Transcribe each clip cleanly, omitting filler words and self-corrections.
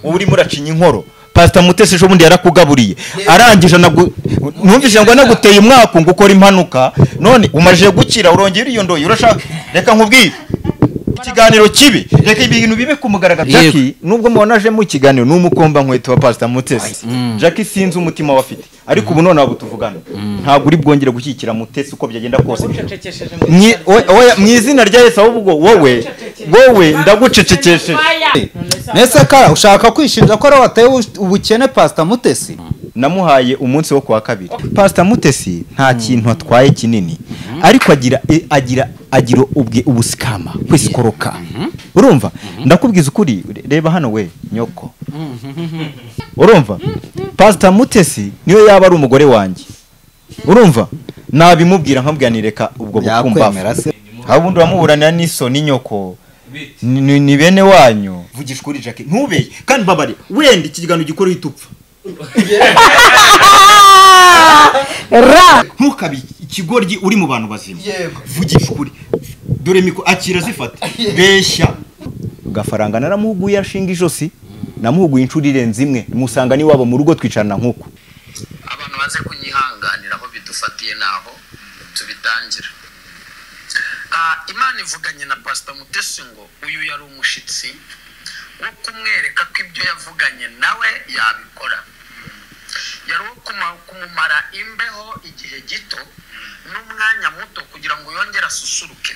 Wowe urimo uracinya inkoro. Pastor Mutesi ejo bundi yarakugaburiye, arangije numvise ngo anaguteye umwaku ngo ukora impanuka, none umaje gukira urongera iyo ndoyi urashaka. Reka nkubwire ikiganiro kibi, reka ibintu bibe ku mugaragaro. Jackie nubwo mubona mu kiganiro ni umukomba nkweto wa Pastor Mutesi. Jackie sinzi umutima wafite, ariko ubu none abo tuvugana ntabwo uri bwongere gushyikira Mutesi uko byagenda kose. Mu izina rya Yesu, ahubwo wowe ndagucecekesheje. Nese kara ushaka kwishinja ko wateye ubukene Pastor Mutesi? Namuhaye umunsi wo kuwa kabiri. Pastor Mutesi nta kintu atwaye kinini, ariko agira ubwe ubusikama kwisikoroka. Urumva? Ndakubwiza ukuri, reba hano we nyoko. Urumva? Pastor Mutesi niyo yaba ari umugore wanjye. Urumva? Nabimubwira nkabwira ni reka ubwo bukumba. Abundi wamuburanira n'isoni nyoko. Ni bene wanyu. Vugisha ukuri Jackie, ntubeye kandi babare wenda ikiganiro gikora itupfa. Ntukabe ikigoryi uri mu bantu bazima. Vugisha ukuri. Dore miko akira zifata. Beshya. Gafaranga naramuhuguye ashinga ijosi. Namuhuguye inshuro irenze imwe. Musanga ni wabo mu rugo twicarana nkuko. Abantu baze kunyihanganira aho bidufatiye naho tubitangira. Imana ivuganye na Pastor Mutesi ngo uyu yari umushitsi wo kumwereka ko ibyo yavuganye nawe yabikora. Yari wo kumumara imbeho igihe gito n'umwanya muto kugira ngo yongere asusuruke.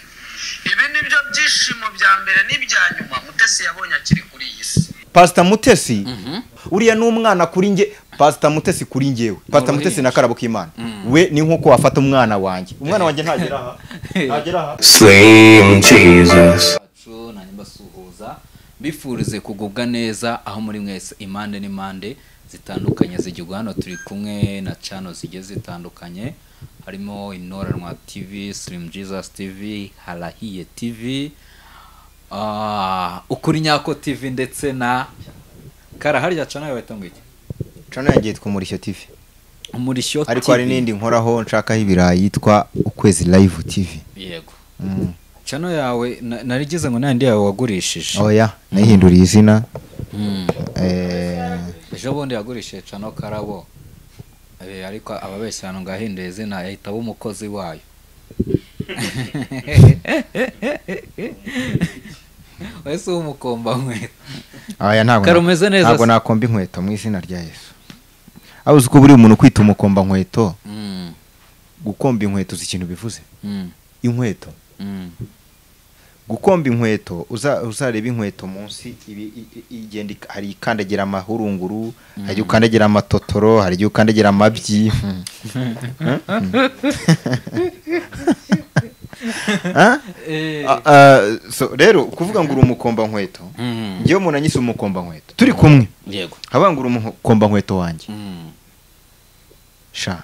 Ibi nibyo byishimo bya mbere n'ibya nyuma Mutesi yabonye akiri kuri iyi si. Pastor Mutesi uriya n'umwana kuri nge. Pastor Mutesi kuri ngewe. Pastor Mutesi na Karabo k'Imana. We ni nkuko wafata umwana wanjye. Umwana wanjye ntagera aha. Ntagera aha. Slim Jesus. Nanjye mbasuhuza bifurize kugubwa neza aho muri mwese impande n'impande zitandukanye z'igihugu. Hano turi kumwe na channel zigiye zitandukanye, harimo Intoranwa TV, Slim Jesus TV, Harahiye TV, Ukuri Nyako TV ndetse na Kara. Harya channel yawe ngo iki? Channel yanjye yitwa Umurishyo TV. Umurishyo TV. Ariko hari n'indi nkoraho nshakaho ibirayi yitwa Ukwezi Live TV. Yego. Channel yawe narigize ngo nandi yawe wagurishije. Oya, nayihinduriye izina. Ejo bundi yagurishije channel Karabo. Ariko ababeshyano ngahinduye izina yahita umukozi wayo. Wese umukomba nkweto. Aya ntabwo. Karumeze neza. Ntabwo nakomba inkweto mu izina rya Yesu. Aho uzi ko buri umuntu kwita umukomba nkweto. Gukomba inkweto uzi ikintu bivuze? Inkweto. Gukomba inkweto uzareba inkweto munsi igenda hari ikandagira amahurunguru, hari ukandagira amatotoro, hari ukandagira amabyi. So rero kuvuga ngo uri umukomba nkweto, ngiye umuntu anyise umukomba nkweto turi kumwe. Yego. Havuga ngo uri umukomba nkweto wanjye. Sha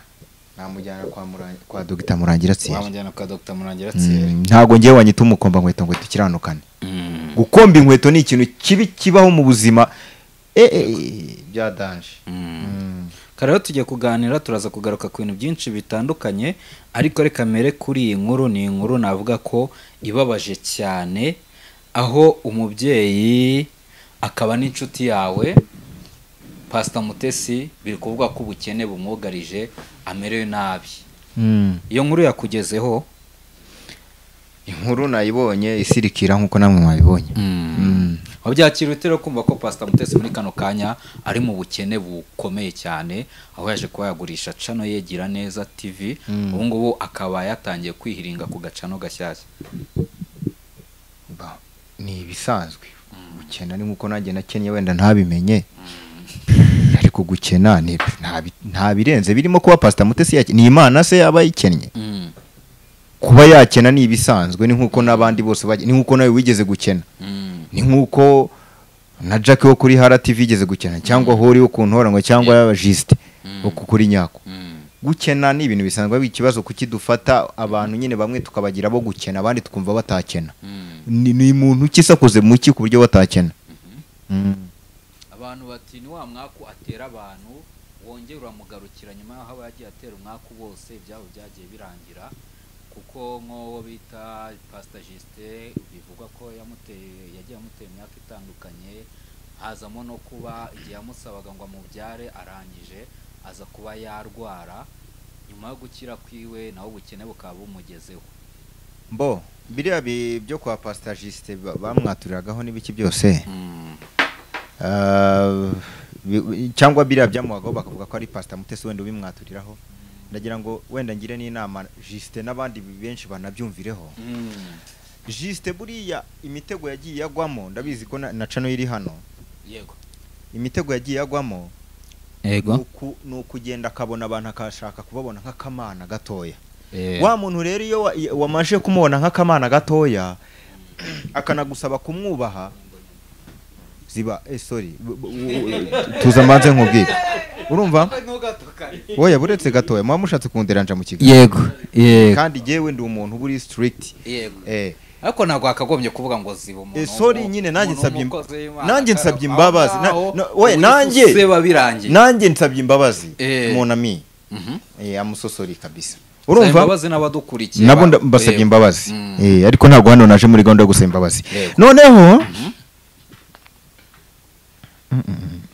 namujyana kwa Dr. Murangira Thierry. Wamujyana kwa Dr. Murangira Thierry. Ntago ngiye wanyita umukomba nkweto ngo tukiranukane. Gukomba inkweto ni ikintu kibi kibaho mu buzima bya danger. Kare tugiye kuganira, turaza kugaruka ku bintu byinshi bitandukanye, ariko reka mere kuri iyi nkuru. Ni inkuru navuga ko ibabaje cyane, aho umubyeyi akaba n'inshuti yawe Pastor Mutesi biri kuvuga ko ubukene bumwugarije amerewe nabi. Iyo nkuru yakugezeho? Inkuru nayibonye isirikira nkuko namwe mwabibonye. Wabyakira ute kumva ko Pastor Mutesi muri kano kanya ari mu bukene bukomeye cyane, aho yaje kuba yagurisha channel ye Gira Neza TV, ubu ngubu akaba yatangiye kwihiringa ku gacano gashyashya? Ni ibisanzwe. Gukena ni nkuko nanjye nakennye wenda ntabimenye. Ariko gukena nta birenze birimo kuba Pastor Mutesi ni Imana se yaba yikennye. Kuba yakena ni ibisanzwe, ni nkuko nabandi bose, ni nkuko nawe wigeze gukena. Ni nkuko na Jack wo kuri Hara TV yigeze gukena, cyangwa Hori wo kuntora ngo cyangwa Juste wo kuri Nyako. Gukena ni ibintu bisanzwe, ikibazo kukidufata abantu nyine bamwe tukabagira bo gukena abandi tukumva batakena. Ni muntu kisakoze muki ku buryo batakena. Abantu bati ni wa mwaku atera abantu wongera uramugarukira nyuma yaho abagiye atera umwaku bose ibyabo byagiye birangira, kuko nko bita Pastor Justin bivugwa ko yamuteye, yagiye amuteye imyaka itandukanye, Hazamo no kuba igihe yamusabaga ngo amubyare arangije aza kuba yarwara, nyuma yo gukira kwiwe naho ubukene bukaba bumugezeho. Mbo biriya byo kwa Pastor Justin bamwaturiragaho n'ibiki byose, cyangwa biriya byamuhagaho bakavuga ko ari Pastor Mutesi wenda ubimwaturiraho, ndagira ngo wenda ngire n'inama Justin n'abandi benshi banabyumvireho. Justin buriya imitego yagiye yagwamo, ndabizi ko na channel iri hano. Yego. Imitego yagiye yagwamo. Yego. Ni ukugenda akabona abantu akashaka kubabona nk'akamana gatoya. Wa muntu rero iyo wamaje kumubona nk'akamana gatoya akanagusaba kumwubaha, ziba sorry, tuza mbanze nkubwire. Urumva? Oya buretse gatoya, muba mushatse kunderanja mu kiganiro. Yego. Yego. Kandi jewe ndi umuntu buri strict. Yego. Ariko ntabwo akagombye kuvuga ngo ziba umuntu. Sorry nyine nanjye nsabye imbabazi. Oya nanjye seba birangiye. Nanjye nsabye imbabazi mon ami. Amusosori kabisa. Urumva? Imbabazi n'abadukurikiye. Nabo mbasabye imbabazi. Ariko ntabwo hano naje muri gahunda yo gusaba imbabazi. Noneho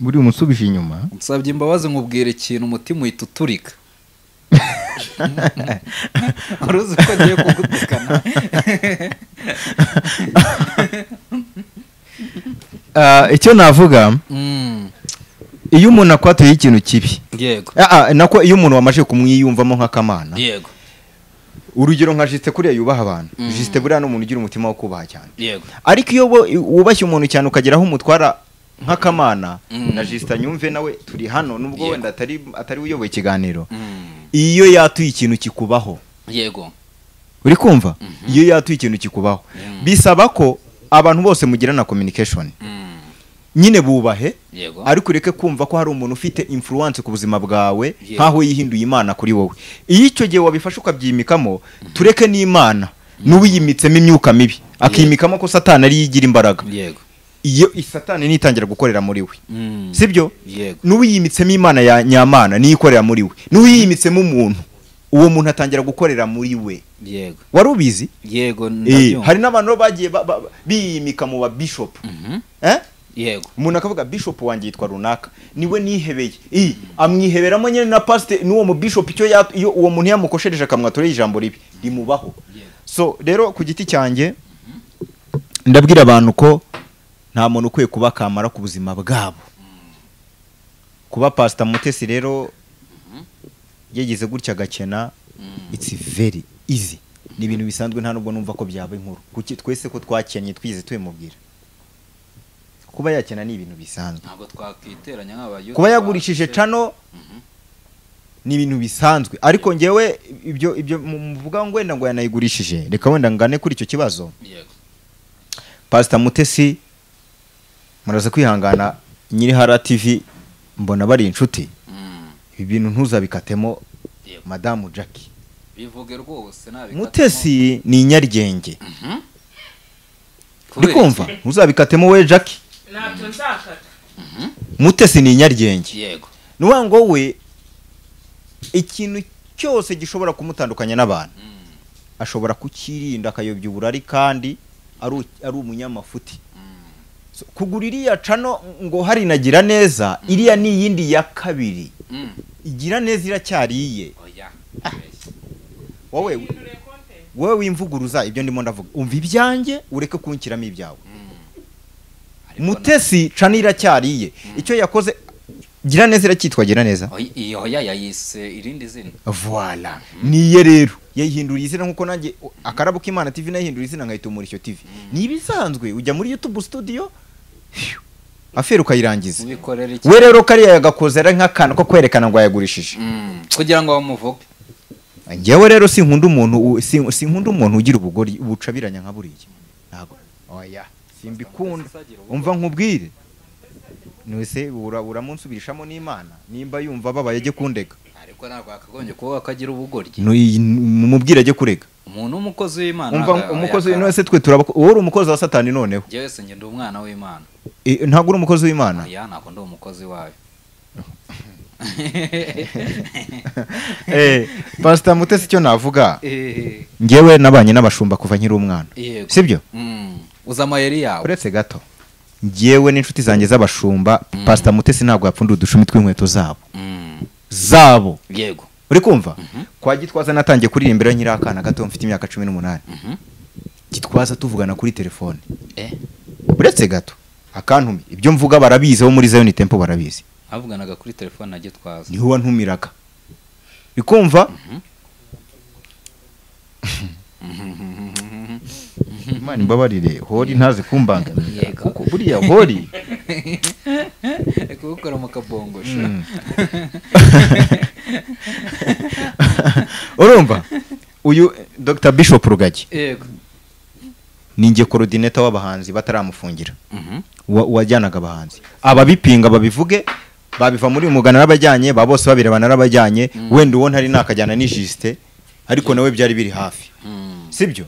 buri umusubije inyuma. Nsabye imbabazi nkubwira ikintu umutima uhita uturika. Uruzi ko ngiye kugutukana. Icyo navuga, iyo umuntu akwatuye ikintu kibi, yego, nako iyo umuntu wamaje kumwiyumvamo nk'akamana, yego, urugero nka Justin kuriya yubaha abantu, Justin buriya ni umuntu ugira umutima wo kubaha cyane, yego, ariko iyo wubashye umuntu cyane ukageraho umutwara nk'akamana, na Justin nyumve nawe turi hano nubwo wenda atari uyoboye ikiganiro, iyo yatuye ikintu kikubaho, yego, uri kumva, iyo yatuye ikintu kikubaho, bisaba ko abantu bose mugirana communication, nyine bubahe, ariko ureke kumva ko hari umuntu ufite influence ku buzima bwawe nkaho yihinduye Imana kuri wowe. Iyo icyo gihe wabifashe ukabyimikamo, tureke n'Imana n'uwiyimitsemo imyuka mibi akimikamo ko Satani ari yigira imbaraga, yego, iyo Satani nitangira gukorera muri we, sibyo, n'uwiyimitsemo Imana ya nyamana niyikorera muri we, n'uwiyimitsemo umuntu, uwo muntu atangira gukorera muri we. Yego. Wari ubizi? Yego, ndabyumva. Hari n'abantu bagiye biyimika mu ba bishop. Yego. Umuntu akavuga bishop wanjye yitwa runaka, niwe nihebeye. Amwiheberamo nyine na pastor n'uwo mu bishop, icyo iyo uwo muntu yamukoshereje akamwatura ijambo ribi rimubaho. So rero ku giti cyanjye ndabwira abantu ko nta muntu ukwiye kuba kamara ku buzima bwabo. Kuba Pastor Mutesi rero yagize gutya gakena, it's very easy, ni ibintu bisanzwe, nta nubwo numva ko byaba inkuru, kuki twese ko twakennye twize tumubwira. Kuba yakena ni ibintu bisanzwe, ntabwo twakiteranya nk'abayuda. Kuba yagurishije channel ni ibintu bisanzwe, ariko ngewe ibyo muvuga ngo wenda ngo yanayigurishije, reka wenda ngane kuri icyo kibazo. Yego. Pastor Mutesi muraza kwihangana, nyiri Hara TV mbona bari inshuti, ibi bintu ntuzabikatemo Madamu Jackie, bivuge rwose nabikatemo. Mutesi ni inyaryenge. Uri kumva? Ntuzabikatemo we Jackie. Ntabyo nzakata. Mutesi ni inyaryenge. Yego. Nuwa ngo we ikintu cyose gishobora kumutandukanya n'abantu, ashobora kukirinda akayobya uburari, kandi ari umunyamafuti. So, kugura iriya cano ngo hari nagira neza, iriya ni yindi ya kabiri. Igira neza iracyariye. Wowe wimvuguruza ibyo ndimo ndavuga, umva ibyanjye ureke kunkiramo ibyawe. Mutesi cano iracyariye. Icyo yakoze gira neza iracyitwa gira neza. Oya yayise irindi zina. Voilà. Niye rero yayihinduriye izina, nkuko nanjye akarabo k'Imana TV nayihinduriye izina nkayita Umurishyo TV. Ni ibisanzwe ujya muri YouTube studio afere ukayirangiza. We rero kariya yagakoze ari nk'akantu ko kwerekana ngo yagurishije kugira ngo bamuvuge. Njyewe rero sinkunda umuntu, sinkunda umuntu ugira ubugori ubucabiranya nka buriya. Ntago. Oya, simbikunda. Umva nkubwire. Nuse uramunsubirishamo n'Imana nimba yumva babaye ajye kundega. Ariko ntabwo akagombye kuba akagira ubugoryi. Mumubwire ajye kurega. Umuntu umukozi w'Imana. Umva umukozi none twe turaba, wowe uri umukozi wa Satani noneho. Njyewe se nge ndi umwana w'Imana. Ntabwo uri umukozi w'Imana? Oya, ntabwo ndi umukozi wayo. Pastor Mutesi icyo navuga, ngewe nabanye n'abashumba kuva nkiri umwana, sibyo? Uza amayeri yawe. Uretse gato, Njyewe n'inshuti zanjye z'abashumba, Pastor Mutesi ntabwo yapfundura udushumi tw'inkweto zabo. Yego. Uri kumva? Kwa Gitwaza natangiye kuririmbira nkiri akana gato, mfite imyaka 18. Gitwaza tuvugana kuri telefone. Uretse gato akantumi ibyo mvuga barabizi, bo muri Zion Temple barabizi. Avuganaga kuri telefone na Gitwaza. Niho wantumiraga. Uri kumva? Imana imbabarire, hori ntazi kumbangamira. Yego. Kuko buriya hori kugukora mu kabongosho. Urumva uyu Dr Bishop Rugagi, Yego. ni njye coordinator w'abahanzi bataramufungira, wajyanaga abahanzi. Ababipinga babivuge, babiva muri uyu mugana narabajyanye, ba bose babireba narabajyanye. Wenda uwo ntari nakajyana ni Justin, ariko nawe byari biri hafi, sibyo?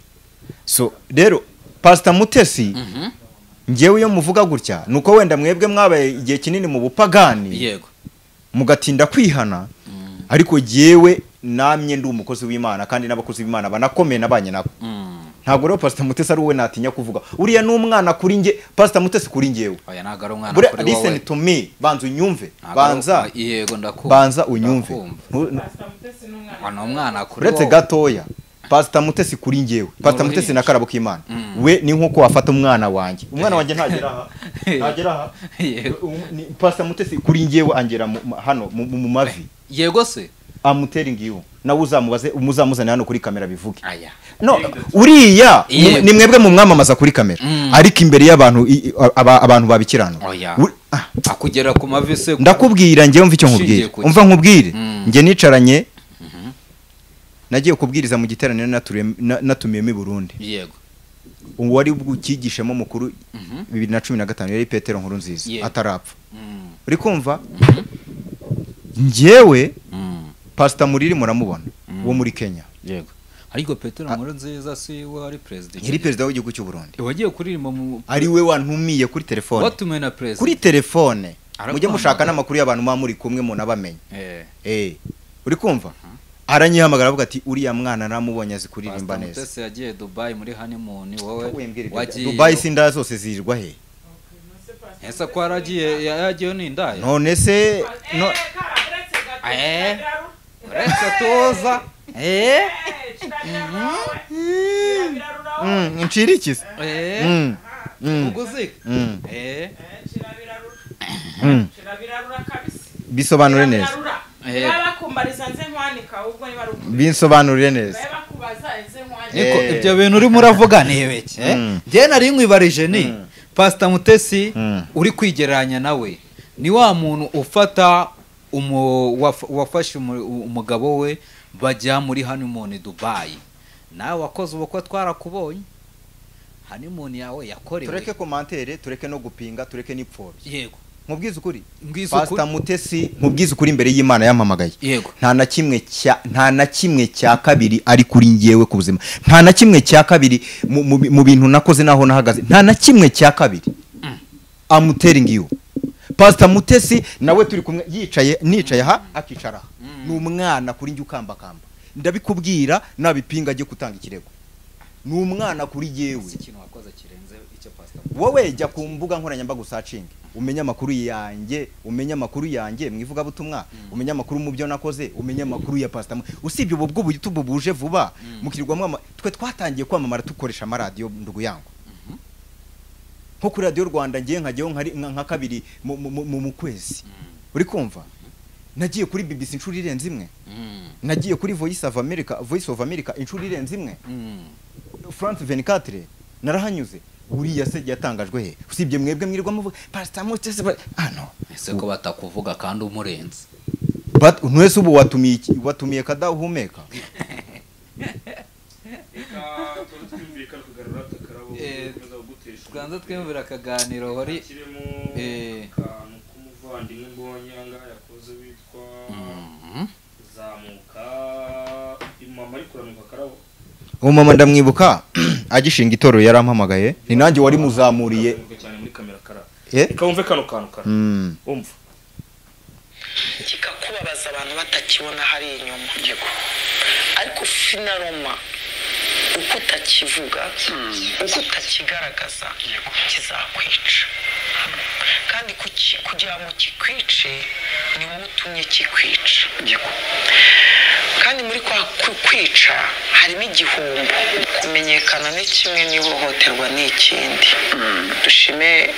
So rero Pastor Mutesi, njyewe iyo muvuga gutya nuko wenda mwebwe mwabaye igihe kinini mu bupagani, mugatinda kwihana, ariko jyewe namye ndi umukozi w'Imana, kandi n'abakozi b'Imana banakomeye nabanye nabo. Ntabwo rero Pastor Mutesi ari wowe natinya kuvuga. Uriya ni umwana kuri njye, Pastor Mutesi kuri njyewe. Oya, ntabwo ari umwana kuri listen wowe. to me, banza unyumve. Ntabwo ari- Banza Yego, ndakumva. banza unyumve. Ndakumva. Ntu- Wa, ni umwana kuri Uretse wowe. gatoya, Pastor Mutesi kuri njyewe, Pastor Mutesi Uruhinja. na Karabo k'Imana, we ni nkuko wafata umwana wanjye. Umwana wanjye ntagera aha, ntagera aha. Yego. Pastor Mutesi kuri njyewe angera hano mu mavi. Yego se. I'm telling you, nawe uzamubaze, muzamuzane hano kuri kamera bivuge. Aya. No, uriya Yego. ni mwebwe mumwamamaza kuri kamera, ariko imbere y'abantu abantu babikiranura. Oya. Ah, Akugera ku mavi se? Ndakubwira njyewe, umva icyo Ushingiye nkubwire. ku ki? Umva nkubwire. Njye nicaranye, nagiye kubwiriza mu giteraniro natumiyemo i Burundi. Uwari bukigishemo mukuru 2015 yari Petero Nkurunziza, atarapfa. Uri kumva? Njyewe Pastor Muriri muramubona, wo muri Kenya. Yego, ariko Petero Nkurunziza si we wari perezida icyo Yari gihe? perezida w'igihugu cy'u Burundi. Wagiye kuririmba mu Ari we wantumiye kuri telefone. Watumiwe na perezida? Kuri telefone. Araguhamagara. Mujye mushaka n'amakuru y'abantu muba muri kumwe munabamenye. Uri kumva? Aranyihamagara avuga ati uriya mwana naramubonye azi kuririmba Pastor neza. Mutesi yagiye Dubai muri honeymoon, wowe Wembwira ibyo wagiye Dubai si indaya zose zirirwa he? Ese ko yaragiye, yagiyeyo n'indaya? None se no? Uretse tuza. Ncirikize. Uguzi. Bisobanure neza. Bakumbariza nze nkwanika ahubwo niba ari ukuri. Binsobanurire neza. Babe bakubaza nze nkwanika. Niko ibyo bintu urimo uravuga ni ibiki? Njye nari nkwibarije ni Pastor Mutesi uri kwigereranya nawe ni wa muntu ufata wafashe umugabo we bajya muri honeymoon Dubai. Nawe wakoze ubukwe twarakubonye, honeymoon yawe yakorewe. Tureke commentaire, tureke no gupinga, tureke n'ipfobya. Nkubwize ukuri. Mbwize ukuri. Pastor Mutesi, nkubwize ukuri imbere y'Imana yampamagaye. Nta na kimwe cya kabiri ari kuri njyewe ku buzima. Nta na kimwe cya kabiri mu bintu nakoze naho nahagaze. Nta na kimwe cya kabiri. I'm telling you. Pastor Mutesi nawe turi kumwe yicaye, nicaye aha akicara aha. Ni umwana kuri njye ukambakamba. Ndabikubwira, nabipinga ajye gutanga ikirego. Ni umwana kuri jyewe. Si ikintu wakoze kirenze icyo Pastor Wowe jya ku mbuga nkoranyambaga usacinge, umenye amakuru yanjye, umenye amakuru yanjye mu ivugabutumwa, umenye amakuru mu byo nakoze, umenye amakuru ya Pastor usibye ubu bw'ubu YouTube buje vuba mukirirwa mwama. Twe twatangiye kwamamara dukoresha amaradiyo, ndugu yangu, nko kuri Radiyo Rwanda ngiye nkajyaho nka kabiri mu kwezi. Uri kumva? Nagiye kuri BBC inshuro irenze imwe, nagiye kuri Voice of America inshuro irenze imwe, France 24 narahanyuze. Uriya se yatangajwe he usibye mwebwe mwirirwa muvuga Pastor Mutesi ah no. Ese ko batakuvuga kandi umurenze? But mwese ubu watumiye watumiye kadahumeka. Reka tuze twiyumvire kano kagarura kakarabo gukomeza kugutesha. Twanza twiyumvira akaganiro wari Kirimo akantu k'umuvandimwe mbonye aha ngaha yakoze witwa Zamuka. Mama ari kuramuka karabo. Uwo mama ndamwibuka agishinga itorero yarampamagaye, ni nanjye wari muzamuriye. Mwibuka cyane muri kamera kara. Eh? Reka wumve kano kantu kara. Umva. Kikakubabaza abantu batakibona hari inyuma, ariko finalement uko utakivuga, uko utakigaragaza, kizakwica. Kandi kugira ngo kikwice ni wowe utumye kikwica. Kandi muri kwa kwica harimo igihombo. Kumenyekana ni kimwe n'ihohoterwa ni ikindi. Dushime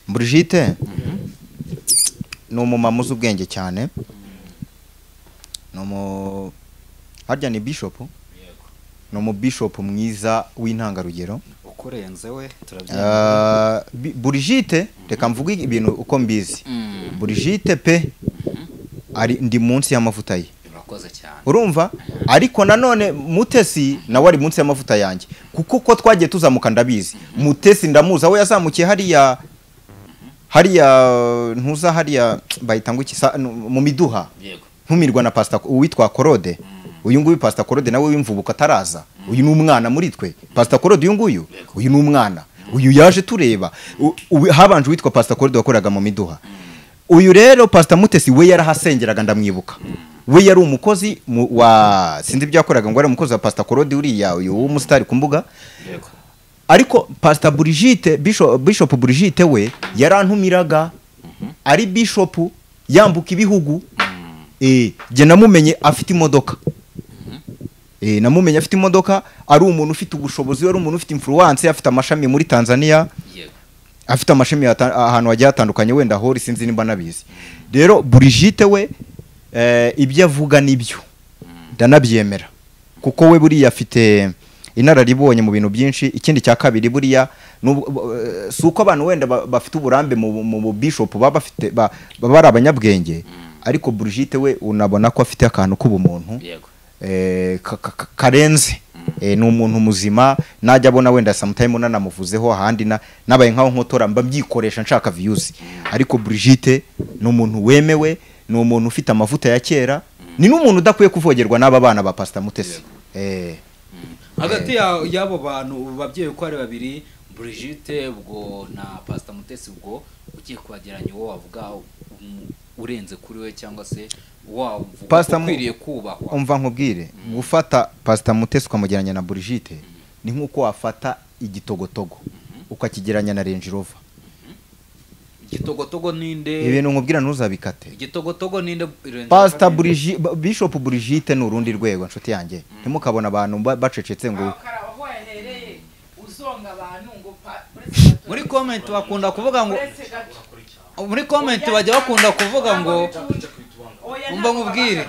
Brigitte ni umumama uzi ubwenge cyane. No harya ni bishop, no mu bishop mwiza w'intangarugero ukurenze we turabyemera. Brigitte reka mvuge ibintu uko mbizi. Brigitte pe ari ndi munsi y'amavuta ye. Urakoze cyane. Urumva? Ariko nanone Mutesi nawe ari munsi y'amavuta yanjye kuko ko twagiye tuzamuka ndabizi. Mutesi ndamuza we yazamukiye hariya ntuza hariya bahita ngo iki mu miduha. Yego. Ntumirwa na pastor uwitwa Korode. Uyu nguyu pastor Korode nawe w'imvubuka ataraza. Uyu ni umwana muri twe. Pastor Korode uyu nguyu, uyu ni umwana. Uyu yaje tureba. Habanje uwitwa pastor Korode wakoraga mu miduha. Uyu rero pastor Mutesi we yarahasengeraga ndamwibuka. We yari umukozi wa sindi byakoraga ngo ari umukozi wa pastor Korode uriya uyu w'umusitari ku mbuga. Yego. Ariko pastor Brigitte Bishop Brigitte we yarantumiraga ari bishop yambuka ibihugu. Jye namumenye afite imodoka. Namumenye afite imodoka, ari umuntu ufite ubushobozi, ari umuntu ufite influence, afite amashami muri Tanzania. Yego. Afite amashami ahantu hagiye hatandukanye wenda hori sinzi nimba nabizi. Rero Brigitte we ibyo avuga nibyo. Ndanabyemera. Kuko we buriya afite inararibonye mu bintu byinshi. Ikindi cya kabiri buriya si uko abantu wenda bafite uburambe mu bishop baba bafite baba ari abanyabwenge. Ariko Brigitte we unabona ko afite akantu k'ubumuntu. Yego. Karenze. Ni umuntu muzima najya abona wenda sometime unanamuvuzeho ahandi nabaye nkaho nkotora mba byikoresha nshaka views. Ariko Brigitte ni umuntu wemewe, ni umuntu ufite amavuta ya kera, ni n'umuntu udakwiye kuvogerwa n'aba bana ba Pastor Mutesi. Hagati y'abo bantu babyeyi uko ari babiri, Brigitte ubwo na Pastor Mutesi, ubwo ugiye kubageranya uwo wavuga urenze kuri we cyangwa se wavuga ukwiriye kubahwa? Umva nkubwire, gufata Pastor Mutesi ukamugeranya na Brigitte ni nkuko wafata igitogotogo ukakigeranya na Range Rover. Igitogotogo ninde? Ibintu nkubwira ntuzabikate. Igitogotogo ninde? Pastor Brigitte, Bishop Brigitte ni urundi rwego nshuti yanjye. Ntimukabona abantu bacecetse ngo uzonga abantu ngo muri comment bakunda kuvuga ngo muri comment bajya bakunda kuvuga ngo umva nkubwire.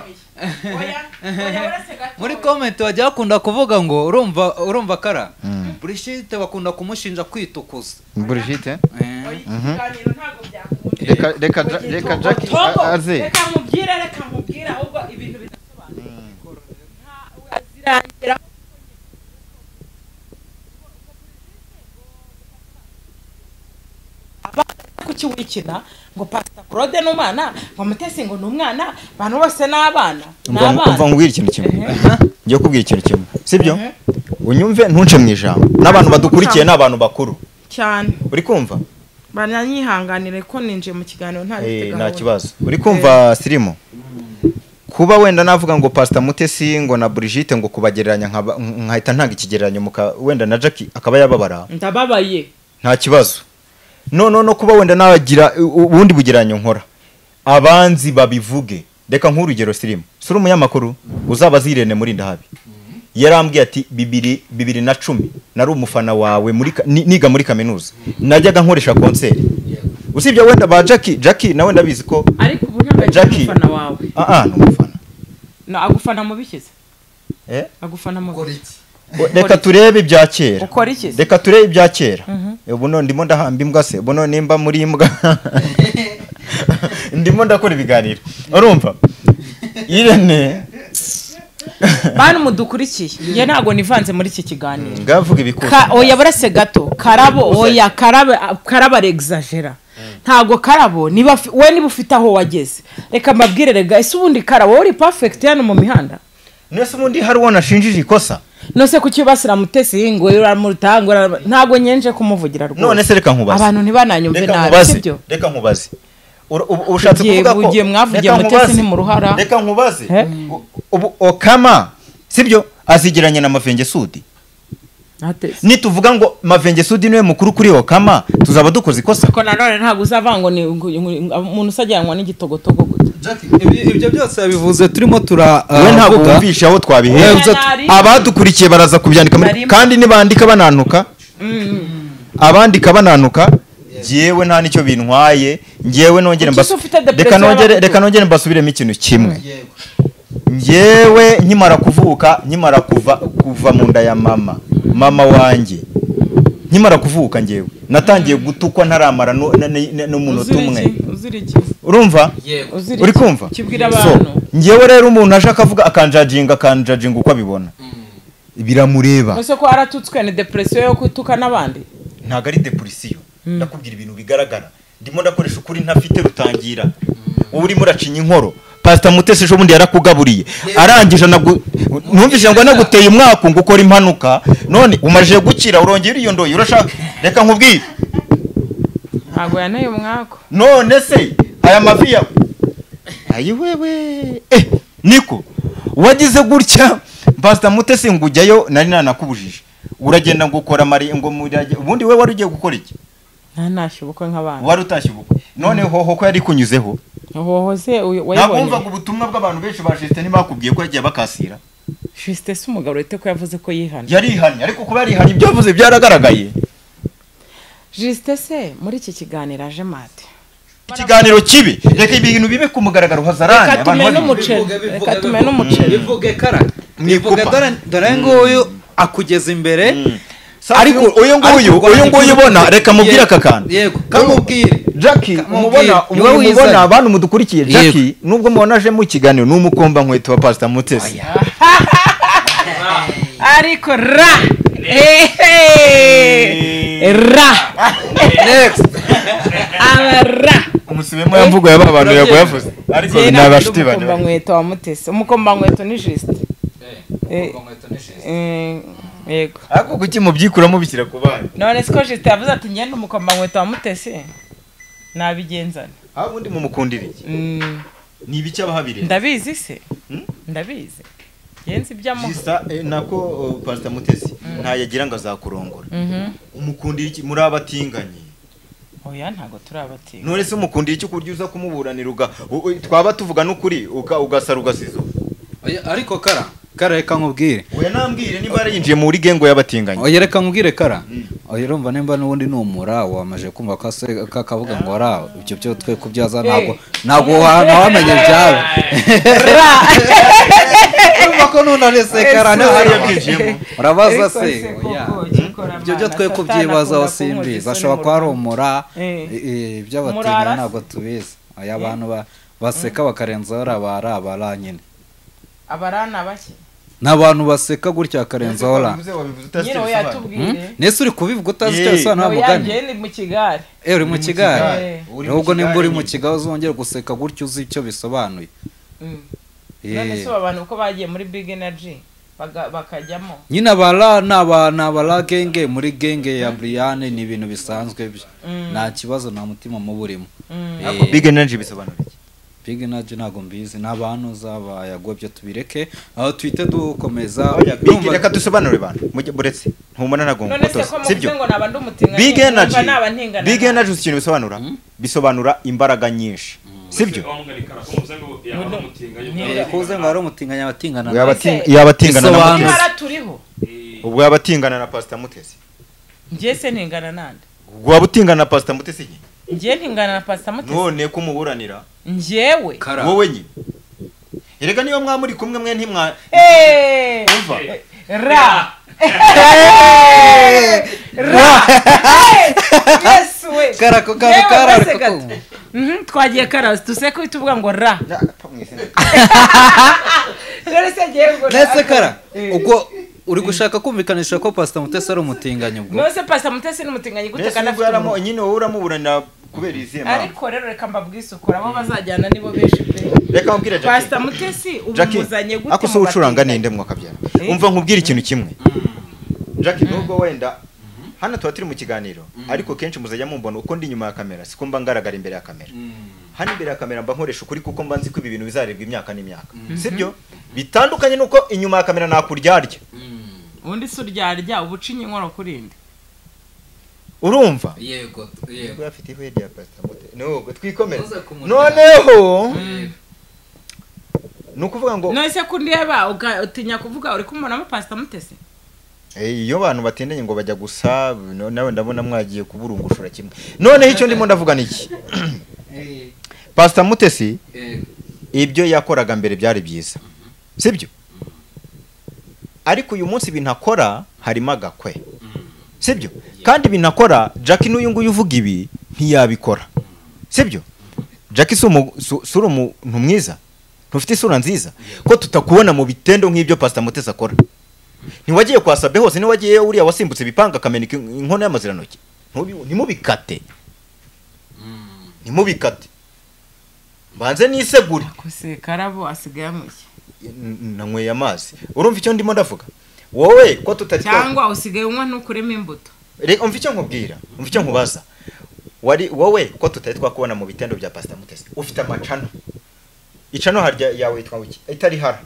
Muri comment bajya bakunda kuvuga ngo urumva kara Brigitte bakunda kumushinja kwitukuza. Brigitte reka Jackie aze. Reka nkubwire ahubwo ibintu bidasobanutse. Nta zirangira kuki wikina ngo Pastor Claude n'umwana ngo Mutesi ngo n'umwana, abantu bose n'abana. Umva nkubwire ikintu kimwe. Ngiye kubwira ikintu kimwe. Sibyo? Unyumve ntunce mu ijambo. N'abantu badukurikiye n'abantu bakuru. Cyane. Uri kumva? Bananyihanganire ko ninje mu kiganiro nta bifite gahunda. Nta kibazo. Uri kumva Sirimo? Kuba wenda navuga ngo Pastor Mutesi ngo na Brigitte ngo kubagereranya nkahita ntanga ikigereranyo muka wenda na Jackie akaba yababara. Ndababaye. Nta kibazo. No kuba wenda nagira ubundi bugeranyo nkora abanzi babivuge. Reka nk'urugero Sirimo, suri umunyamakuru uzabaza Irene muri ndahabi, yarambwiye ati 2010 nari umufana wawe muri niga muri kaminuza, najyaga nkoresha concert. Usibye wenda ba Jackie nawe ndabizi ko ariko ubu ntabwo ari umufana wawe. Ni umufana. No agufana mu bikize. Agufana mu biki? Reka turebe ibya kera. Reka turebe ibya kera. Ubu none ndimo ndahamba imbwa se, ubu none nimba muri imbwa ndimo ndakora ibiganiro. Urumva? Irene Bana mudukurikiye. Nge ntago nivanze muri iki kiganiro. Ngavuga ibikuza. Oya burase gato. Karabo oya karaba exagera. Ntago karabo niba we niba ufite aho wageze. Reka mbabwire rega ese ubundi karabo uri perfect hano mu mihanda. Nese ubundi hari uwo nashinjije ikosa. Nose kuki basira Mutesi ngo uramutangura ntago nyenje kumuvugira rwose. None se reka nkubaze. Abantu ntibananyumve nabi sibyo? Reka nkubaze. Ushatse kuvuga ko ugiye mwavugiye Mutesi ni mu ruhara. Reka nkubaze. Ubu Okama sibyo azigeranya na Mavenge Sudi. Nituvuga ngo Mavenge Sudi niwe mukuru kuri Okama tuzaba dukoze ikosa. Ko nanone ntabwo uzavanga ngo ni umuntu usajyanwa n'igitogotogo gute. Ibyo byose yabivuze turimo tura we ntabwo wumvisha aho twabihera. Abadukurikiye baraza kubyandika kandi nibandika banantuka. Abandika banantuka jewe nta nicyo bintwaye, ngewe nongere reka nongere mbasubiremo ikintu kimwe. Ngewe nkimara kuvuka, nkimara kuva mu nda ya mama wanjye, nkimara kuvuka ngewe natangiye gutukwa ntaramara n'umunota umwe. Urumva? Uri kumva? Ngewe rero umuntu aje akavuga akanjajinga uko abibona biramureba. Ese ko aratutswe ni depression yo kutuka n'abandi? Ntago ari depression, ndakubwira ibintu bigaragara. Ndimo ndakoresha ukuri ntafite rutangira. Wowe urimo uracinya inkoro. Pastor Mutesi ejo bundi yarakugaburiye arangije numvise ngo naguteye umwaka ngo ukora impanuka, none umaje gukira urongera iyo ndoyi urashaka. Reka nkubwire ntago yaneye umwaka. None se aya mavi ya ayi wewe niko wagize gutya Pastor Mutesi ngo ujyayo nari nanakubujije uragenda ngo ukora mari ngo ubundi we wari ugiye gukora iki? Ntashye ubukwe nk'abandi. Wari utashye ubukwe none hoho ko yari kunyuzeho. Hoho se wayibonye? Nabumva ngo ubutumwa bw'abantu benshi ba Justin ntibakubwiye ko yagiye bakasira. Justin se umugabo rete ko yavuze ko yihanye. Yarihanye ariko kuba yarihanye ibyo yavuze byaragaragaye. Justin se muri iki kiganiro aje mate. Ikiganiro kibi reka ibintu bibe ku mugaragaro hazarane abantu reka tumene umuceri. Bivuge kara. Bivuge dore nguyu akugeza imbere. Ariko uyu nguyu ubona reka mubwire aka kantu. Yego kamubwire Jackie umubona abantu mudukurikiye. Jackie nubwo mubona aje mu kiganiro n'umukomba nkweto wa Pastor Mutesi. Ariko ra ra next abara umusubemo yamvugo yaba abantu yago yavuze ariko nabashuti bane. Umukomba nkweto wa Mutesi, umukomba nkweto ni Justin. Yego. Ariko kuki mubyikuramo bishyira ku bana? None siko Justin yavuze ati ngende umukomba nkweto wa Mutesi nabigenzana. Ah ubundi mumukundira iki? Ni ibiki abahabire? Ndabizi se. Ndabizi. Genzi ibyamo. Justin nako Pastor Mutesi ntayagira ngo azakurongora. Umukundira iki muri abatinganye? Oya ntago turabatinga. None se umukundira iki kurya uza kumuburanira twaba tuvuga n'ukuri ugasara ugasizo. Ariko kara reka nkubwire. Oya nambwire niba yarayinjiye muri gengo y'abatinganye. Oya reka nkubwire kara. Oya urumva nimba n'ubundi numura wamaje kumva ko se kakavuga ngo ara ibyo byo twe kubyaza ntago wamenye byawe. Urumva ko nunane se kara ntaho urabaza se. Oya ibyo byo twe kubyibaza simbizi ashobora kuba ari umura iby'abatinganye ntabwo tubizi. Aya abantu baseka bakarenza bara nyine. Abarana bake n'abantu baseka gutya akarenza ora nyine yatubwire nese uri kubivuga utazi icyo bisobanura mugani. Oya ni mu kigare. Uri mu kigare nubwo nimba uri mu kigare uzongera guseka gutya uzi icyo bisobanuye. None se abantu uko bagiye muri Big Energy bakajyamo nyine abara n'abara genge muri genge ya Brian ni ibintu bisanzwe byo nta kibazo nta mutima muburimo. Big Energy bisobanura iki? Big Energy ntago mbizi n'abantu zabayagobye tubireke aho twite dukomeza. Big reka dusobanure abantu mujye buretse ntumona nago ngotoza sibyo. Big Energy Big Energy ikintu bisobanura bisobanura imbaraga nyinshi sibyo. Kuze ngo ari umutinganya abatingana yabatingana na Mutesi ubwo yabatingana na Pastor Mutesi. Ngiye se ntingana nande? Ubwo wabutingana na Pastor Mutesi? Ngiye ntingana na Pastor Mutesi. None kumuburanira njyewe wowe nyine erega niyo mwamuri kumwe mwe ntimwa umva ra ra Yesu we kara ko kara twagiye kara tuseko ituvuga ngo ra nese kara ubwo uri gushaka kumvikanisha ko Pastor Mutesi ari umutinganyi ubwo. Nose Pastor Mutesi ni umutinganyi gute kana afite nyine wowe uramuburanira kubera izihe mpamvu? Ariko rero reka mbabwisukura abo bazajyana nibo benshi pe. Reka nkubwire Jackie. Pastor Mutesi ubumuzanye gute? Ako se ucuranga ninde mwakabyara? Umva nkubwire ikintu kimwe. Jackie nubwo wenda hano tuba turi mu kiganiro ariko kenshi muzajya mumbona uko ndi nyuma ya kamera siko mba ngaragara imbere ya kamera. Hano imbere ya kamera mba nkoresha ukuri kuko mba nzi ko ibi bintu bizarebwa imyaka n'imyaka. Sibyo? Bitandukanye nuko inyuma ya kamera nakuryarya. Ubundi se uryarya ubucinye inkoro kurinde. Urumva? Yego, yego. Afite ihuye rya Pastor Mutesi. Nuko twikomeze. Noneho nukuvuga ngo none se kundeba utinya kuvuga uri kumbonamo Pastor Mutesi? Iyo abantu batendanye ngo bajya gusa, nawe ndabona mwagiye kuburungushura kimwe. Noneho icyo ndimo ndavuga niki? Pastor Mutesi ibyo yakoraga mbere byari byiza. Sibyo? Ariko uyu munsi ibintu akora harimo agakwe. Sibyo? Kandi ibintu akora Jackie n'uyu nguyu uvuga ibi ntiyabikora. Sibyo? Jackie si umuntu mwiza, ntufite isura nziza ko tutakubona mu bitendo nk'ibyo Pastor Mutesi akora. Ntiwagiye kwa Sabe hose, ntiwagiye uriya wasimbutse ibipanga akameneka inkono y'amazirantoki. Ntimubikate. Ntimubikate. Mbanze nisegure. Akose Karabo asigaye amushye. Nanyweye amazi. Urumva icyo ndimo ndavuga? Wowe ko tutari cyangwa usigaye unywa ntukuremo imbuto. Reka umva icyo nkubwira, umva icyo nkubaza. Wari wowe ko tutari twakubona mu bitendo bya Pastor Mutesi. Ufite amacano. Icano harya yawe yitwa iki? Itari hara.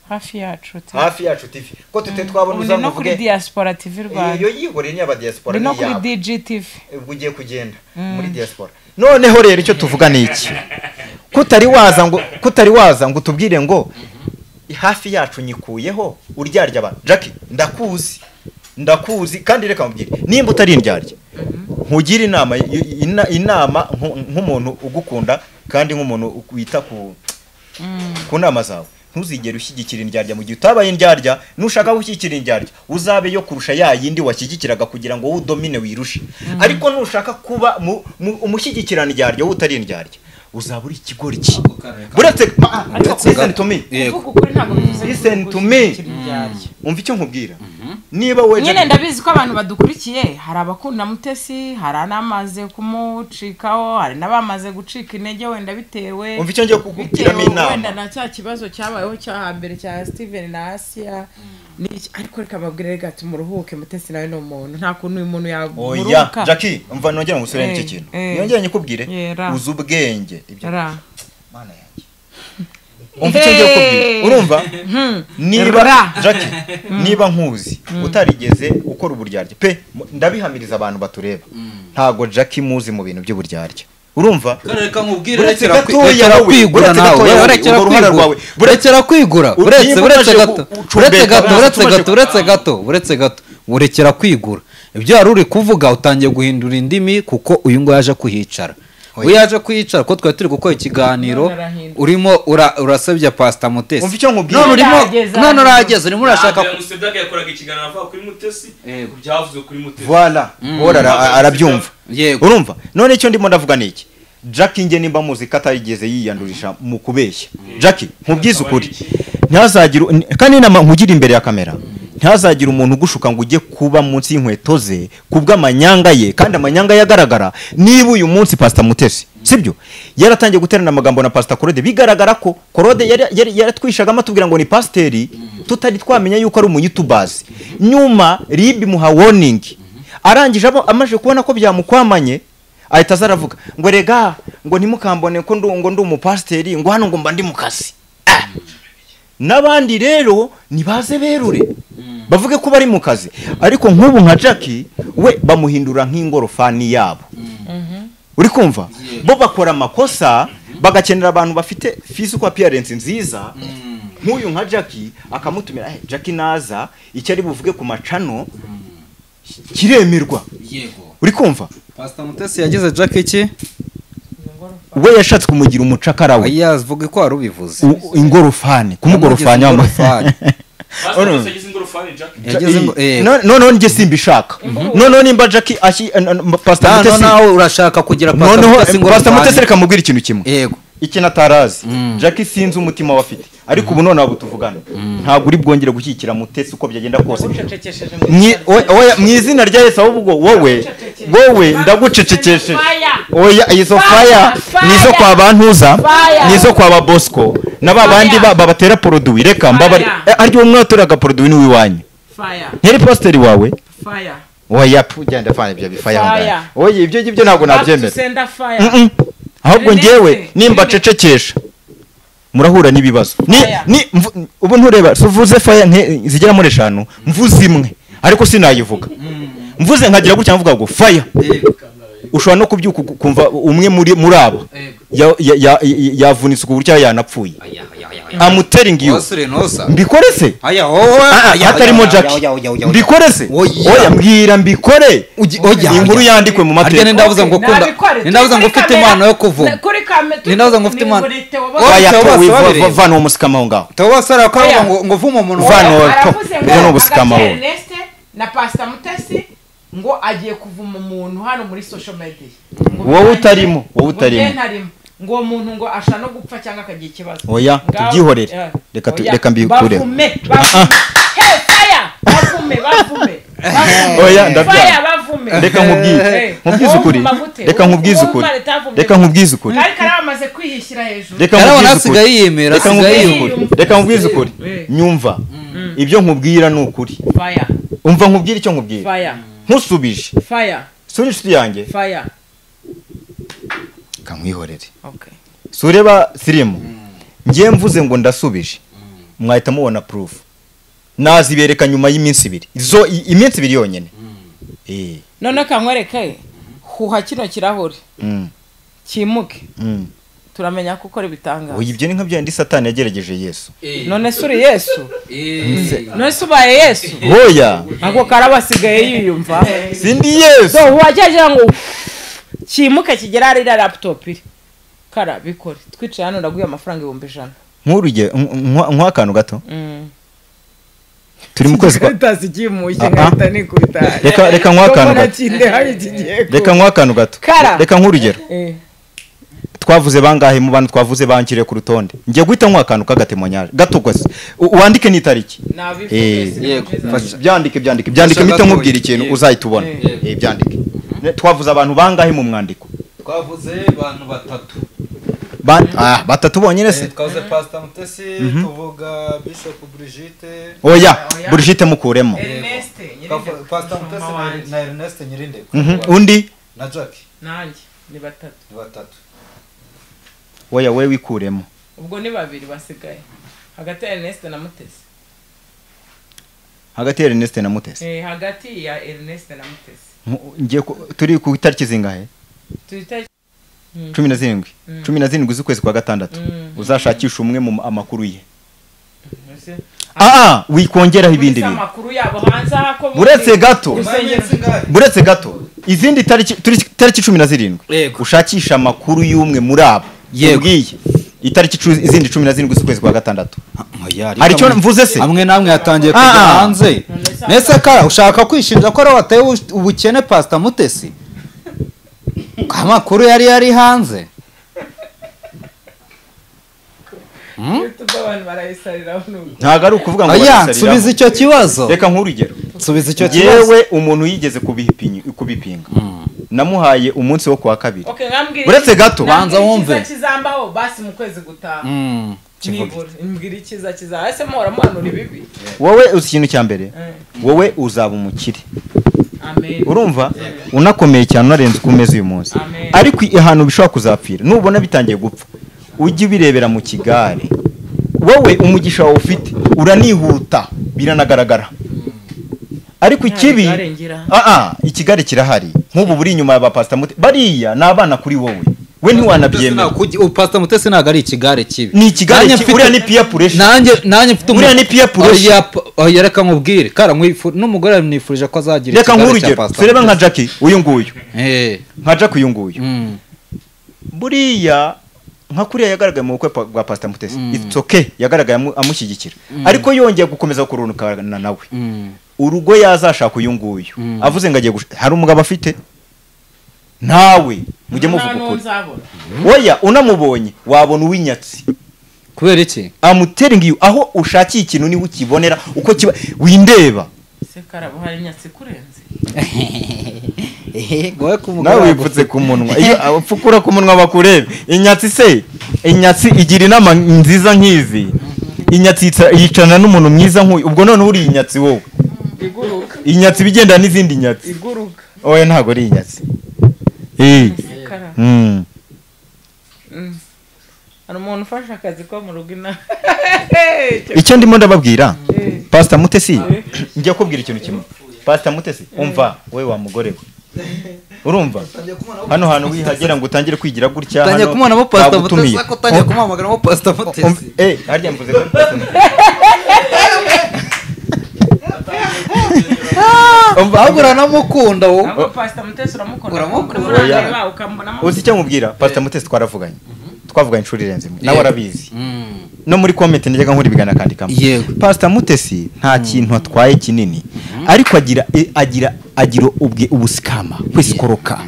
Hafi yacu TV. Hafi yacu TV. Ko tutari twabona uza ngo uvuge. No kuri Diaspora TV Rwanda. Iyo yihoreye ni aba diaspora ni no kuri DG TV. Ubwo ugiye kugenda muri diaspora. Noneho rero icyo tuvuga ni iki? Kutari waza ngo tubwire ngo hafi yacu nyikuyeho uryarya abantu. Jackie ndakuzi kandi reka mubwire nimba utari indyarya nkugira inama nk'umuntu ugukunda kandi nk'umuntu wita ku nama zawe. Ntuzigere ushyigikira indyarya mu gihe utabaye indyarya. Nushaka gushyigikira indyarya uzabe yo kurusha ya yindi washyigikiraga kugira ngo udomine wirushe. Ariko nushaka kuba umushyigikira indyarya wowe utari indyarya uzaba uri ikigoryi. Buretse listen to me. Listen to me. Umva icyo nkubwira. Niba we nyine ndabizi ko abantu badukurikiye hari abakunda Mutesi, hari n'amaze kumucikaho, hari n'abamaze gucika intege wenda bitewe. Umva icyo ngiye kukubwiramo inama. Wenda na cya kibazo cyabayeho cya hambere cya Steven na Asia. Ariko reka babwire reka tumuruhuke Mutesi nawe no muntu nta kuntu uyu muntu yamuruka. Oya Jackie umva nongera ngusubire n'icyo kintu. Nongera nyikubwire uzi ubwenge ibyo. Mana yanjye. Umva icyo ngiye kukubwira. Urumva? Niba Jackie niba nkuzi utarigeze ukora uburyarya pe ndabihamiriza abantu batureba. Ntago Jackie muzi mu bintu by'uburyarya. Urumva? Reka nkubwire rekera kwigura nawe, rekera kwigura, uretse gato, urekera kwigura. Ibyo yari uri kuvuga utangiye guhindura indimi kuko uyu ngo yaje kuhicara. We yaje kuhicara ko twari turi gukora ikiganiro urimo urasabye Pastor Mutesi. None urageze urimo urashaka Musebya yakoraga ikiganiro avuga kuri Mutesi byavuzwe kuri Mutesi. Voilà, ora arabyumva. Urumva? None icyo ndimo ndavuga ni iki? Jackie nge nimba muzika atarigeze yiyandurisha mu kubeshya. Jackie nkubwize ukuri. Ntazagira kandi inama nkugira imbere ya kamera. Ntazagira umuntu ugushuka ngo ujye kuba munsi y'inkweto ze kubw'amanyanga ye kandi amanyanga yagaragara. Niba uyu munsi Pastor Mutesi sibyo yaratangiye guterana amagambo na Pastor Claude, bigaragara ko Claude yaratwishaga amatubwira ngo ni pasteri tutari twamenya yuko ari umuYouTubers. Nyuma ribi muha warning arangije amaje kubona ko byamukwamanye ahita azaravuga ngo rega ngo ntimukambone ko ngo ndi umupasteri ngo hano ngo mba ndi mu kazi. N'abandi rero nibaze berure bavuge ko bari mu kazi, ariko nk'ubu nka Jackie we bamuhindura nk'ingorofani yabo. Uri kumva? Bo bakora amakosa bagakenera abantu bafite physical appearance nziza. Nk'uyu nka Jackie akamutumira Jackie naza icyo ari buvuge ku macano kiremerwa. Yego. Uri kumva? Pastor Mutesi yagize Jackie iki? We yashatse kumugira umucakara we. Yavuga ko ari ubivuze. Ingorofani, kumugorofanya amafani. Noneho njye simbishaka. Noneho nimba Jackie Pastor Mutesi nawe urashaka kugira Pastor Mutesi ingorofani. Pastor Mutesi reka mubwire ikintu kimwe. Yego. Ikintu atarazi. Jackie sinzi umutima wafite. Ariko ubu none abo tuvugana ntabwo uri bwongere gushyikira Mutesi uko byagenda kose. Mu izina rya Yesu ahubwo wowe ndagucecekesheje. Oya izo fire nizo kwa bantuza nizo kwa ba Bosco na babandi babatera produit reka mbabari aryo umwaturaga produit ni wiwanyu. Nteri pasteur wawe. Oya pugenda fire ibyo bifire. Oya ibyo ngibyo ntabwo nabyemera. Ahubwo ngewe nimba cecekesha Murahura n'ibibazo. Ni ubu ntureba suvuze fire zigera muri 5 mvuze imwe ariko sinayivuga. Mvuze nkagira gutya mvuga ngo fire. Ushobora no kubyuka kumva umwe muri abo yavunitse ku buryo yanapfuye. I'm telling you. Mbikore se? Hatarimo Jackie. Mbikore se? Oya mbwira mbikore. Inkuru yandikwe mu mateka. Nindavuza ngo ukunda. Nindavuza ngo ufite impano yo kuvuma. Nindavuza ngo ufite impano. Oya vana uwo musikama ngaho. Tawasara ko ngo vuma umuntu. Vana uwo musikama wo. Na Pastor Mutesi ngo agiye kuvuma umuntu hano muri social media. Wowe utarimo, wowe utarimo. Ngo umuntu ngo asha no gupfa cyangwa akagira ikibazo. Oya tubyihorere. Reka reka mbikure. Bavume. Hey fire, bavume, bavume. Oya ndabyara. Reka nkubwize. Nkubwize ukuri. Reka nkubwize ukuri. Reka nkubwize ukuri. Ariko aramaze kwihishyira hejuru. Reka nkubwize yiyemera, asigaye yiyemera. Reka nkubwize ukuri. Nyumva. Ibyo nkubwira ni ukuri. Fire. Umva nkubwira icyo nkubwira. Fire. Nkusubije. Fire. Suri inshuti yanjye. Fire. Kamwihorere. Okay. Sureba sirimu. Ngiye mvuze ngo ndasubije. Mwahita mubona proof. Nazibereka nyuma y'iminsi ibiri. Izo iminsi ibiri yonyene. None kankwereke huha kino kirahure. Kimuke. Turamenya ko ukora ibitangaza. Oya ibyo ni nka byandi Satani yagerageje Yesu. None suri Yesu. None subaye Yesu. Oya. Ako karabasigaye yiyumva. Sindi Yesu. So wajeje ngo kimuke kigera ari laptop iri. Kara bikore. Twicaye hano ndaguye amafaranga 100,000. Nkuruge nk'akantu gato. Turi mu kwezi kwa tazikimuye nkahita nikubita. Reka nk'akantu gato. Reka nk'akantu gato. Reka nkurugero. Twavuze bangahe mu bantu twavuze bankire ku rutonde. Ngiye guhita nk'akantu kagatemonyaje gato gose. Wandike n'itariki. Yego. Byandike byandike. Byandike mite nkubwira ikintu uzahita ubona. Byandike. Twavuze abantu bangahe mu mwandiko? Twavuze abantu batatu. Batatu bonyine se? Twavuze Pastor Mutesi, tuvuga Bishop Brigitte. Oya, Brigitte mukuremo. Ernest Nyirinde. Pastor Mutesi na Ernest Nyirinde. Undi? Na Jackie. Nanjye ni batatu. Ni batatu. Oya we wikuremo. Ubwo ni babiri basigaye. Hagati ya Ernest na Mutesi. Hagati ya Ernest na Mutesi. Hagati ya Ernest na Mutesi. Ngiye turi ku itariki zingahe? Turi itariki 17. 17 z'ukwezi kwa gatandatu. Uzashakisha umwe mu amakuru ye. Wikongeraho ibindi bintu. Amakuru yabo hanze hako. Buretse gato. Buretse gato. Izindi tariki turi tariki 17. Ushakisha amakuru y'umwe muri abo. Yego. Itariki izindi 17 z'ukwezi kwa gatandatu. Hari cyo mvuze se? Amwe namwe yatangiye kujya hanze. Nese kara ushaka kwishinja ko wateye ubukene Pastor Mutesi? Amakuru yari hanze. Ntago ari ukuvuga ngo barayisarira. Subiza icyo kibazo. Reka nkurugero. Subiza icyo kibazo. Yewe umuntu yigeze kubipinga. Namuhaye umunsi wo kwa kabiri. Uretse gato banza wumve. Kizambaho basi mu kwezi gutaha. Mbwira ikiza kizaza. Ese muhora muhanura ibibi? Wowe uzi ikintu cya mbere? Wowe uzaba umukire. Amen. Urumva unakomeye cyane unarenze ku meza uyu munsi. Ariko ahantu bishobora kuzapfira nubona bitangiye gupfa ujye ubirebera mu kigare. Wowe umugisha wawe ufite uranihuta biranagaragara. Ariko ikibi ikigare kirahari. Nk'ubu buri inyuma ya ba Pastor Mutesi bariya nabana kuri wowe. We ntiwanabyemera. Pastor Mutesi ntago ari ikigare kibi. Ni ikigare kibi. Uriya ni peer pressure. Nanjye mfite uriya ni peer pressure. Oya reka nkubwire. Kara n'umugore nifurije ko azagira ikigare cya Pastor. Reka nka Jackie uyu nguyu. Nka Jackie uyu nguyu. Buriya nka kuriya yagaragaye mu bukwe bwa Pastor Mutesi. It's okay yagaragaye amushyigikira. Ariko yongeye gukomeza kurunukana nawe. Urugo yazashaka uyu nguyu. Avuze ngo agiye hari umugabo afite. Nawe mujye muvuga ukuri. Oya unamubonye wabona uwinyatsi. Kubera iki? I'm telling you aho ushakiye ikintu ni ukibonera uko kiba windeba. Se karabo hari inyatsi kurenze. Goye kumugabo. Nawe wipfutse ku munwa. Iyo apfukura ku munwa bakurebe. Inyatsi se inyatsi igira inama nziza nkizi. Inyatsi yicana n'umuntu mwiza nk'uyu. Ubwo none uri inyatsi wowe. Iguruka. Inyatsi bigenda n'izindi nyatsi. Iguruka. Oya ntago ari inyatsi. Hari umuntu ufashe akazi ko mu rugo ina. Icyo ndimo ndababwira, Pastor Mutesi, njya kubwira ikintu kimwe. Pastor Mutesi, umva we wa mugore we. Urumva? Hano hantu wihagera ngo utangire kwigira gutya hano. Utangiye kumubonamo Pastor Mutesi, ko utangiye kumuhamagaramo Pastor Mutesi. Harya mvuze ko Pastor Mutesi. Ahubwo uranamukunda wowe. Ahubwo Pastor Mutesi uramukunda. Uramukunda. Uzi icyo nkubwira? Pastor Mutesi twaravuganye. Twavuganye inshuro irenze imwe. Nawe arabizi. No muri comment njyaga nkora ibigana akandikamo. Pastor Mutesi nta kintu atwaye kinini. Ariko agira ubusikama kwisikoroka.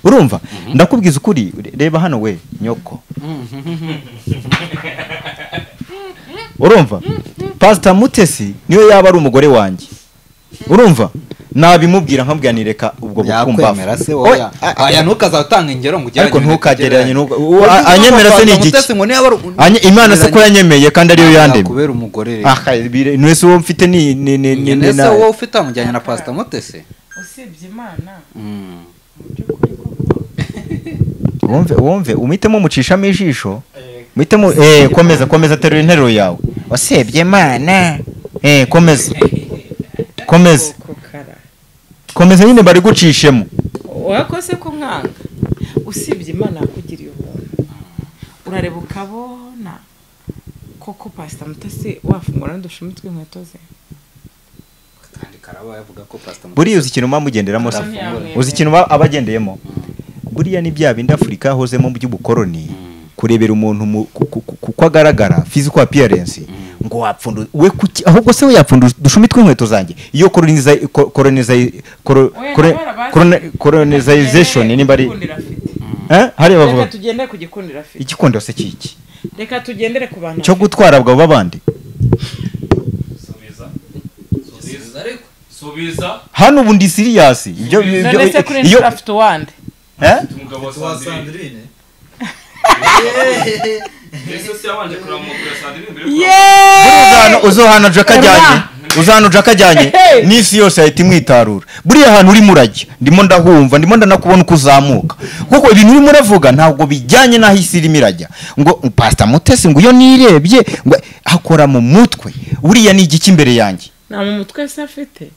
Urumva? Ndakubwiza ukuri, reba hano we nyoko. Urumva? Pastor Mutesi niyo yaba ari umugore wanjye. Urumva? Nabimubwira nkabwira ni reka ubwo bukumba. Se oya. Aya ntukazatanga ingero ngo ujyane. Ariko ntukagereranye anyemera se ni igiki? Imana se ko yanyemeye kandi ariyo yandemye. Kubera umugore rero. Ah, nwese uwo mfite ni nese wowe ufite amujyanye na Pastor Mutesi. Usibye Imana. Wumve umitemo mucishamo ijisho. Mitemo komeza terura interuro yawe. Wasebye Imana. Komeza. Komeza. Komeza nyine bari gucishemo. Wakose ko nkanga. Usibye Imana yakugiriye ubuntu. Urareba ukabona koko Pastor Mutesi wafungura n'udushumi tw'inkweto ze. Kandi Karaba yavuga ko Pastor Mutesi. Buriya uzi ikintu mugenderamo se? Uzi ikintu abagendeyemo? Buriya ni bya bindi Afrika yahozemo by'ubukoroni. Kurebera umuntu kuko agaragara physical appearance ngo wapfunda we kuki ahubwo se we yapfunda dushumi tw'inkweto zanjye iyo colonization nimba ari hari bavuga reka tugendere ku gikundiro afite igikundiro se kiki reka tugendere ku bantu cyo gutwara bwa babandi subiza hano ubu ndi serious ibyo iyo afite wande umugabo wa Sandrine uzohana Jack ajyanye n'isi yose ahita imwitarura. Buriya ahantu urimo urajya ndimo ndahumva ndimo ndanakubona uko uzamuka kuko ibintu urimo uravuga ntabwo bijyanye n'aho isi irimo irajya. Ngo Pastor Mutesi ngo iyo nirebye ngo akora mu mutwe buriya ni igiki imbere yanjye. Nta mu mutwe se afite.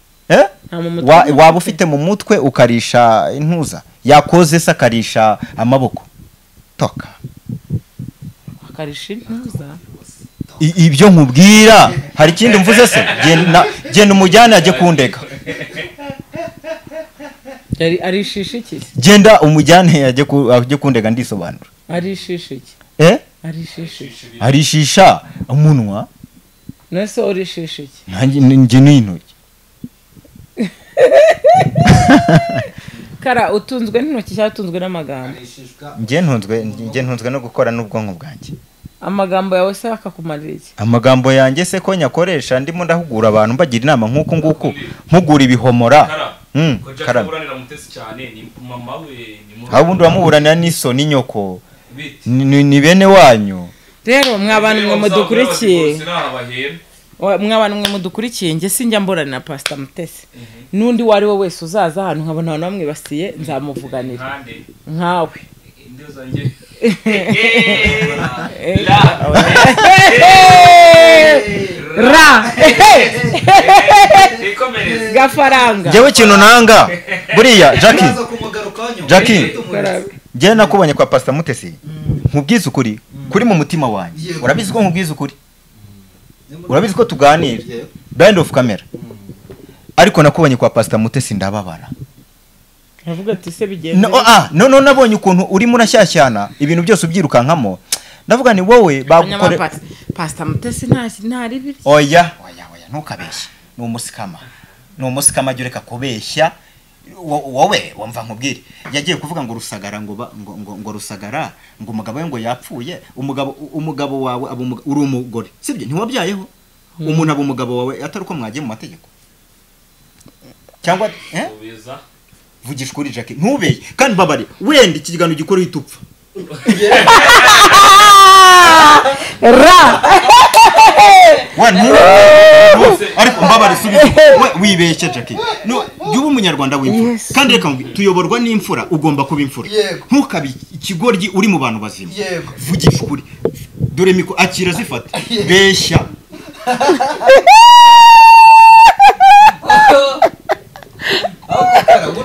Waba ufite mu mutwe ukarisha intuza yakoze se akarisha amaboko toka akarisha intuza. Ibyo nkubwira hari ikindi mvuze se genda umujyane ajye kundeka. Arishisha iki? Genda umujyane ajye kundeka ndisobanura. Arishisha iki? Arishisha iki? Arishisha umunwa. Nese urishisha iki? Nanjye njye n'intoki. Kara utunzwe n'intoki cyangwa utunzwe n'amagambo? Njye ntunzwe no gukora n'ubwonko bwanjye. Amagambo yawe se akakumarira iki? Amagambo yanjye se ko nyakoresha ndimo ndahugura abantu mbagira inama nkuko nguko mpugura ibihomora. Karaburanira Mutesi cyane ni mama we ni mu. Aho ubundi wamuburanira n'iso n'inyoko. Ni bene wanyu. Rero mwabantu mwe mudukurikiye. Mwabantu mwe mudukurikiye nge sinjya mburanira Pastor Mutesi. Nundi wari we wese uzaza ahantu nkabona abantu bamwibasiye nzamuvuganira. Nkawe. Ra gafaranga jewe kintu nanga buriya Jackie je nakubonye kwa Pastor Mutesi nkubwiza ukuri kuri mu mutima wanjye. Urabizi ko nkubwiza ukuri, urabizi ko tuganira behind of camera, ariko nakubonye kwa Pastor Mutesi ndababara. Navuga ati se bigende no nabonye ukuntu urimo urashyashyana ibintu byose ubyirukankamo ndavuga ni wowe bagukore. Pastor Mutesi ntari biri. Oya ntukabeshye, ni umusikama jya ureka kubeshya. Wowe wumva nkubwire yagiye kuvuga ngo Rusagara ngo Rusagara ngo umugabo we ngo yapfuye. Umugabo wawe uri umugore sibyo ntiwabyayeho umuntu aba umugabo wawe atari uko mwagiye mu mategeko cyangwa vugisha ukuri Jackie ntubeye kandi babare wenda ikiganiro gikora uhita upfa. Ra ariko mbabare subiza wibeshye Jackie no jya uba umunyarwanda w'imfura kandi reka tuyoborwa n'imfura ugomba kuba imfura ntukabe ikigoryi uri mu bantu bazima. Vugisha ukuri Dore miko akira zifata. Besha.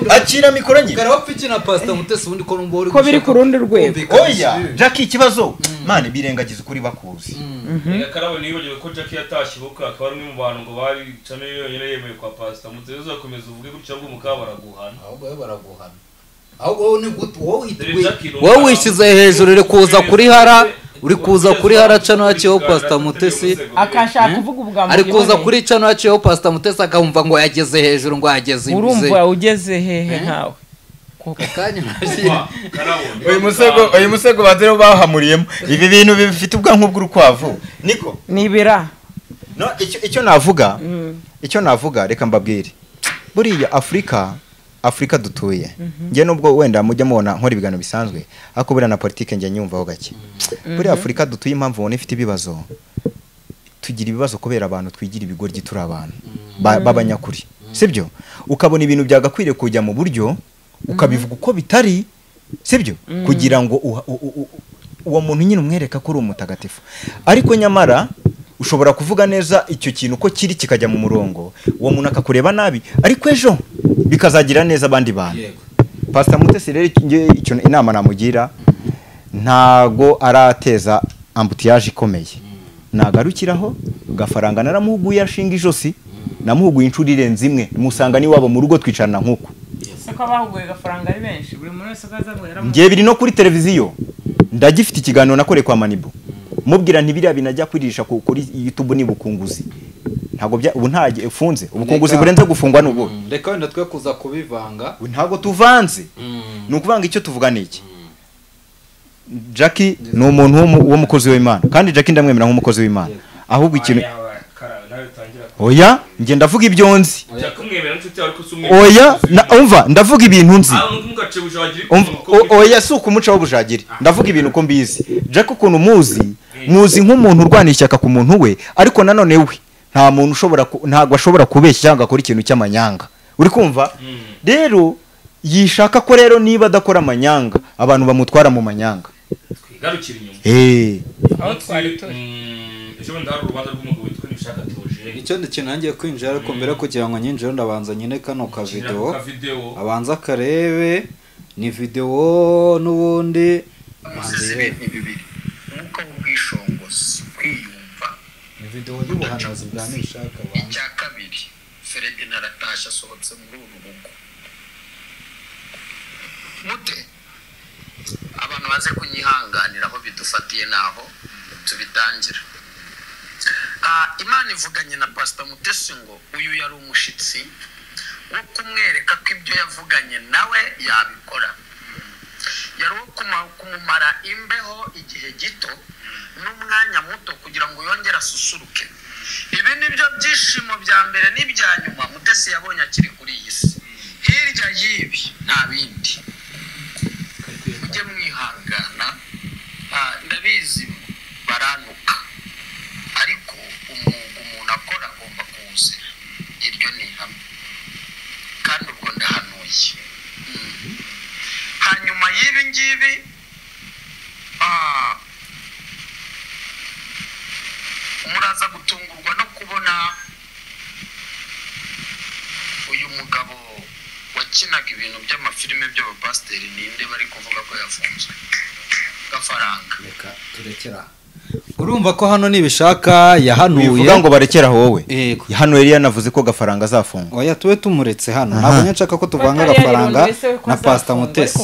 Akira mikoro nyine. Karabo piki na Pastor Mutesi ubundi ko numva uri ko biri ku rundi rwego. Oya, Jackie ikibazo. Mane birengagiza ukuri bakuzi. Reka Karabo nibagiwe ko Jackie yatashye ubukwe akaba ari umwe mu bantu ngo bari channel yonyine yemewe kwa Pastor Mutesi uzakomeza uvuge gutya ahubwo mukaba baraguhana. Ahubwo we baraguhana. Ahubwo wowe ni gute wowe wishyize hejuru uri kuza kuri hara uri kuza kuri hara channel yaciyeho Pastor Mutesi akashaka kuvuga ubwambo ari kuza kuri channel yaciyeho Pastor Mutesi akamva ngo yageze hejuru ngo yageze imbize. Urumva ugeze hehe nkawe kanya uyu musego bazero bahamuriyemo ibi bintu bifite ubwanku bw'urukwavu niko nibira. No icyo navuga reka mbabwire buriya Afrika dutuye nge nubwo wenda mujya mubona nkora ibiganiro bisanzwe ariko buriya na politike njye nyumvaho gake. Buriya Afrika dutuye impamvu ubona ifite ibibazo tugira ibibazo kubera abantu twigira ibigoryi turi abantu b'abanyakuri sibyo ukabona ibintu byagakwiriye kujya mu buryo ukabivuga uko bitari sibyo kugira ngo uwo muntu nyine umwereka ko uri umutagatifu ariko nyamara ushobora kuvuga neza icyo kintu ko kiri kikajya mu murongo uwo muntu akakureba nabi ariko ejo bikazagira neza abandi bantu. Pastor Mutesi rero icyo inama namugira ntago arateza ambutiyaje ikomeye nagarukiraho gafaranga naramuhuguye ashinga ijosi namuhuguye inshuro irenze imwe musanga ni wabo mu rugo twicarana nkuko siko bahuguye gafaranga ari benshi buri muntu wese akazaguhera ngiye biri no kuri televiziyo ndagifite ikiganiro nakore kwa Manibu mubwira ntibiriya binajya kwirisha kuri YouTube ni bukunguzi ntago ubu ntaje ufunze ubukunguzi burenze gufungwa n'ubu. Reka wenda twe kuza kubivanga ntago tuvanze ni ukuvanga icyo tuvuga niki. Jackie ni umuntu w'umukozi w'Imana kandi Jackie ndamwemera nk'umukozi w'Imana ahubwo ikintu oya nge ndavuga ibyo nzi. Oya umva ndavuga ibintu nzi. Oya si ukumuca w'ubujagire ndavuga ibintu uko mbizi. Jackie ukuntu muzi nk'umuntu urwana ishyaka ku muntu we ariko nanone we nta muntu ushobora ntago ashobora kubeshya cyangwa akora ikintu cy'amanyanga uri kumva. Rero yishaka ko rero niba adakora amanyanga abantu bamutwara mu manyanga twigarukira inyuma aho twari turi ejo ndari urubanza rw'umugabo witwa Nibishaka Theogene icyo kintu nangiye kwinjira ariko mbere kugira ngo nyinjire ndabanza nyine kano ka video abanza karebe ni video n'ubundi umwuka w'ubwishongozi kwiyumva ni video y'ubuhanuzi bwa Nibishaka. Icya kabiri Ferdinand aratasha asohotse muri uru rugo mute abantu baze kunyihanganira aho bidufatiye naho tubitangira. Imana ivuganye na Pastor Mutesi ngo uyu yari umushitsi wo kumwereka ko ibyo yavuganye nawe yabikora yari uwo kumumara imbeho igihe gito n'umwanya muto kugira ngo yongere asusuruke. Ibi nibyo byishimo bya mbere n'ibya nyuma Mutesi yabonye akiri kuri iyi si. Hirya y'ibi nta bindi. Mujye mwihangana ndabizi baranuka ariko umwuga umuntu akora agomba kuwuzira iryo ni ihame kandi ubwo ndahanuye. Hanyuma y'ibi ngibi muraza gutungurwa no kubona uyu mugabo wakinaga ibintu by'amafilime by'abapasiteri ninde bari kuvuga ko yafunzwe Gafaranga. Reka turekera urumva ko hano Nibishaka yahanuye bivuga ngo barekera wowe hano yari yanavuze ko Gafaranga azafungwa. Oya tube tumuretse hano ntabwo nshaka ko tuvanga Gafaranga na Pastor Mutesi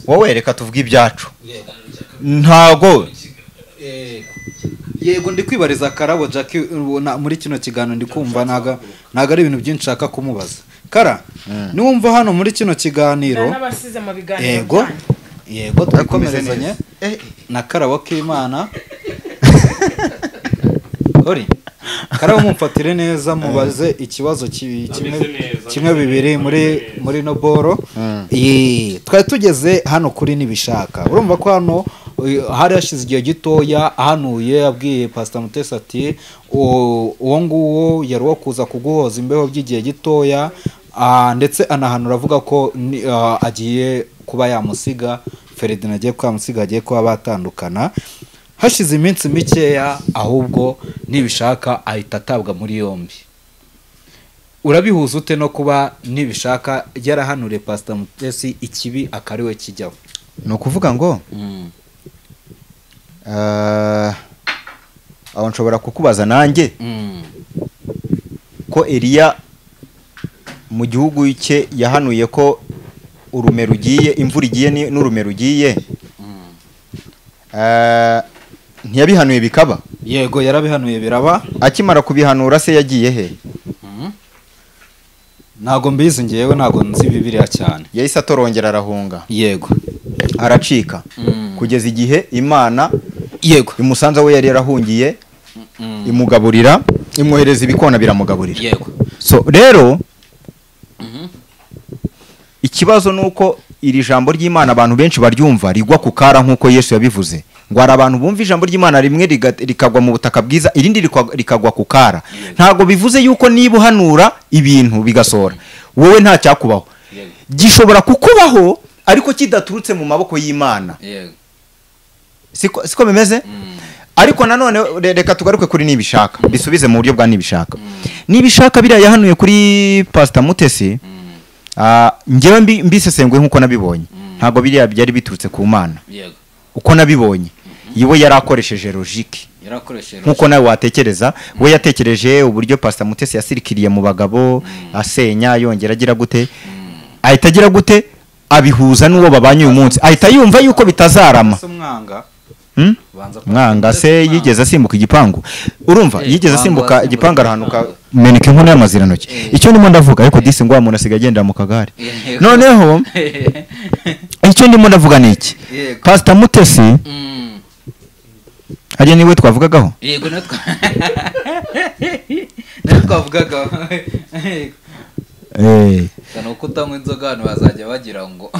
wowe reka tuvuge ibyacu ntago yego ndi kwibariza Karabo Jackie muri kino kiganiro ndi kumva naga ari ibintu byinshi nshaka kumubaza Kara niwumva hano muri kino kiganiro n'abasize mu biganiro yego yego twikomerezanye na Karabo k'Imana ori Karabo mumfatire neza mubaze ikibazo kimwe bibiri muri no boro. Twari tugeze hano kuri Nibishaka urumva ko hano hari hashize igihe gitoya ahanuye abwiye Pastor Mutesi ati uwo nguwo yari uwo kuza kuguhoza imbeho by'igihe gitoya ndetse anahanura avuga ko agiye kuba yamusiga Ferdinand agiye kwamusiga agiye kuba batandukana. Hashize iminsi mikeya ahubwo Nibishaka ahita atabwa muri yombi. Urabihuza ute no kuba Nibishaka yarahanuriye Pastor Mutesi ikibi akariwe kijyaho? Ni ukuvuga ngo aho nshobora kukubaza nanjye ko Eliya mu gihugu cye yahanuye ko urume rugiye, imvura igiye n'urume rugiye, ntiyabihanuye bikaba? Yego, yarabihanuye biraba. Akimara kubihanura se yagiye he? Ntago mbizi ngewe, ntago nzi Bibiliya cyane. Yahise atorongera arahunga. Yego, aracika kugeza igihe Imana yego imusanze we yari yarahungiye, imugaburira, imwohereza ibikona biramugaburira. Yego. So rero ikibazo nuko iri jambo ry'Imana abantu benshi baryumva rigwa ku kara nkuko Yesu yabivuze, ngo hari abantu bumva ijambo ry'Imana rimwe rikagwa mu butaka bwiza, irindi rikagwa ku kara. Ntago bivuze yuko niba uhanura ibintu bigasohora wowe nta cyakubaho, gishobora kukubaho ariko kidaturutse mu maboko y'Imana. Siko bimeze? Ariko nanone reka tugaruke kuri Nibishaka, bisubize mu buryo bwa Nibishaka. Nibishaka biriya yahanuye kuri Pastor Mutesi, njyewe mbisesenguye nkuko nabibonye, ntago biriya byari biturutse ku Mana. Uko nabibonye, yiwe yarakoresheje logique, nkuko nawe watekereza. We yatekereje uburyo Pastor Mutesi yasirikiriye mu bagabo, asenya, yongera agira gute, ahita agira gute, abihuza n'uwo babanye uyu munsi, ahita yumva yuko bitazarama. Mwanga se yigeze asimbuka igipangu? Urumva yigeze asimbuka igipangu arahanuka meneka inkono y'amazirantoki. Icyo ndimo ndavuga, ariko disi ngo wa muntu asigaye agendera mu kagare. Noneho icyo ndimo ndavuga ni iki, Pastor Mutesi hariya niwe twavugagaho? Yego, natwe twavugagaho. Sana uko utanywa inzoga abantu bazajya bagira ngo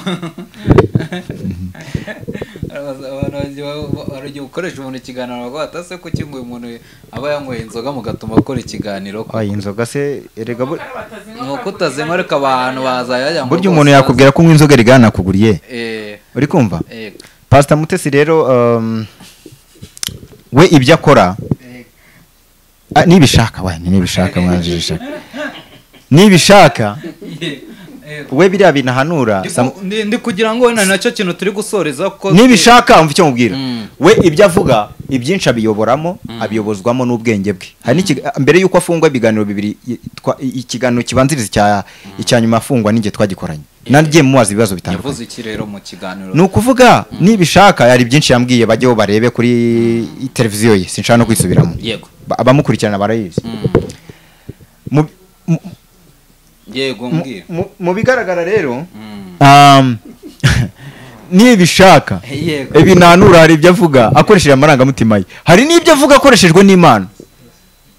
abantu ukoresha umuntu ikiganiro bavuga atase ko kinguye umuntu aba yanyweye inzoga mugatuma akora ikiganiro. Ay, inzoga se erega nuko utazinywa, ariko abantu bazajya ngo burya umuntu yakubwira ko unywa inzoga rigana nakuguriye. Uri kumva? Pastor Mutesi rero we ibyo akora Nibishaka we Nibishaka mwanjisha Nibishaka we biriya binahanura ndi kugira ngo wenda nacyo kintu turi gusoreza ko Nibishaka umva icyo mubwira. We ibyo avuga ibyinshi abiyoboramo, abiyobozwamo n'ubwenge bwe. Hari mbere yuko afungwa ibiganiro bibiri, ikiganiro kibanziriza icya nyuma afungwa ninjye twagikoranye, nanjye mubaza ibibazo bitandukanye. Yavuze iki rero mu kiganiro? Ni ukuvuga Nibishaka yari byinshi yambwiye, bajyeho barebe kuri televiziyo ye, sinshaka no kwisubiramo. Yego, abamukurikirana barayizi. Yego, mbwira. Mu bigaragara rero Nibishaka ibinanura hari ibyo avuga akoresheje amarangamutima ye, hari n'ibyo avuga akoreshejwe n'Imana.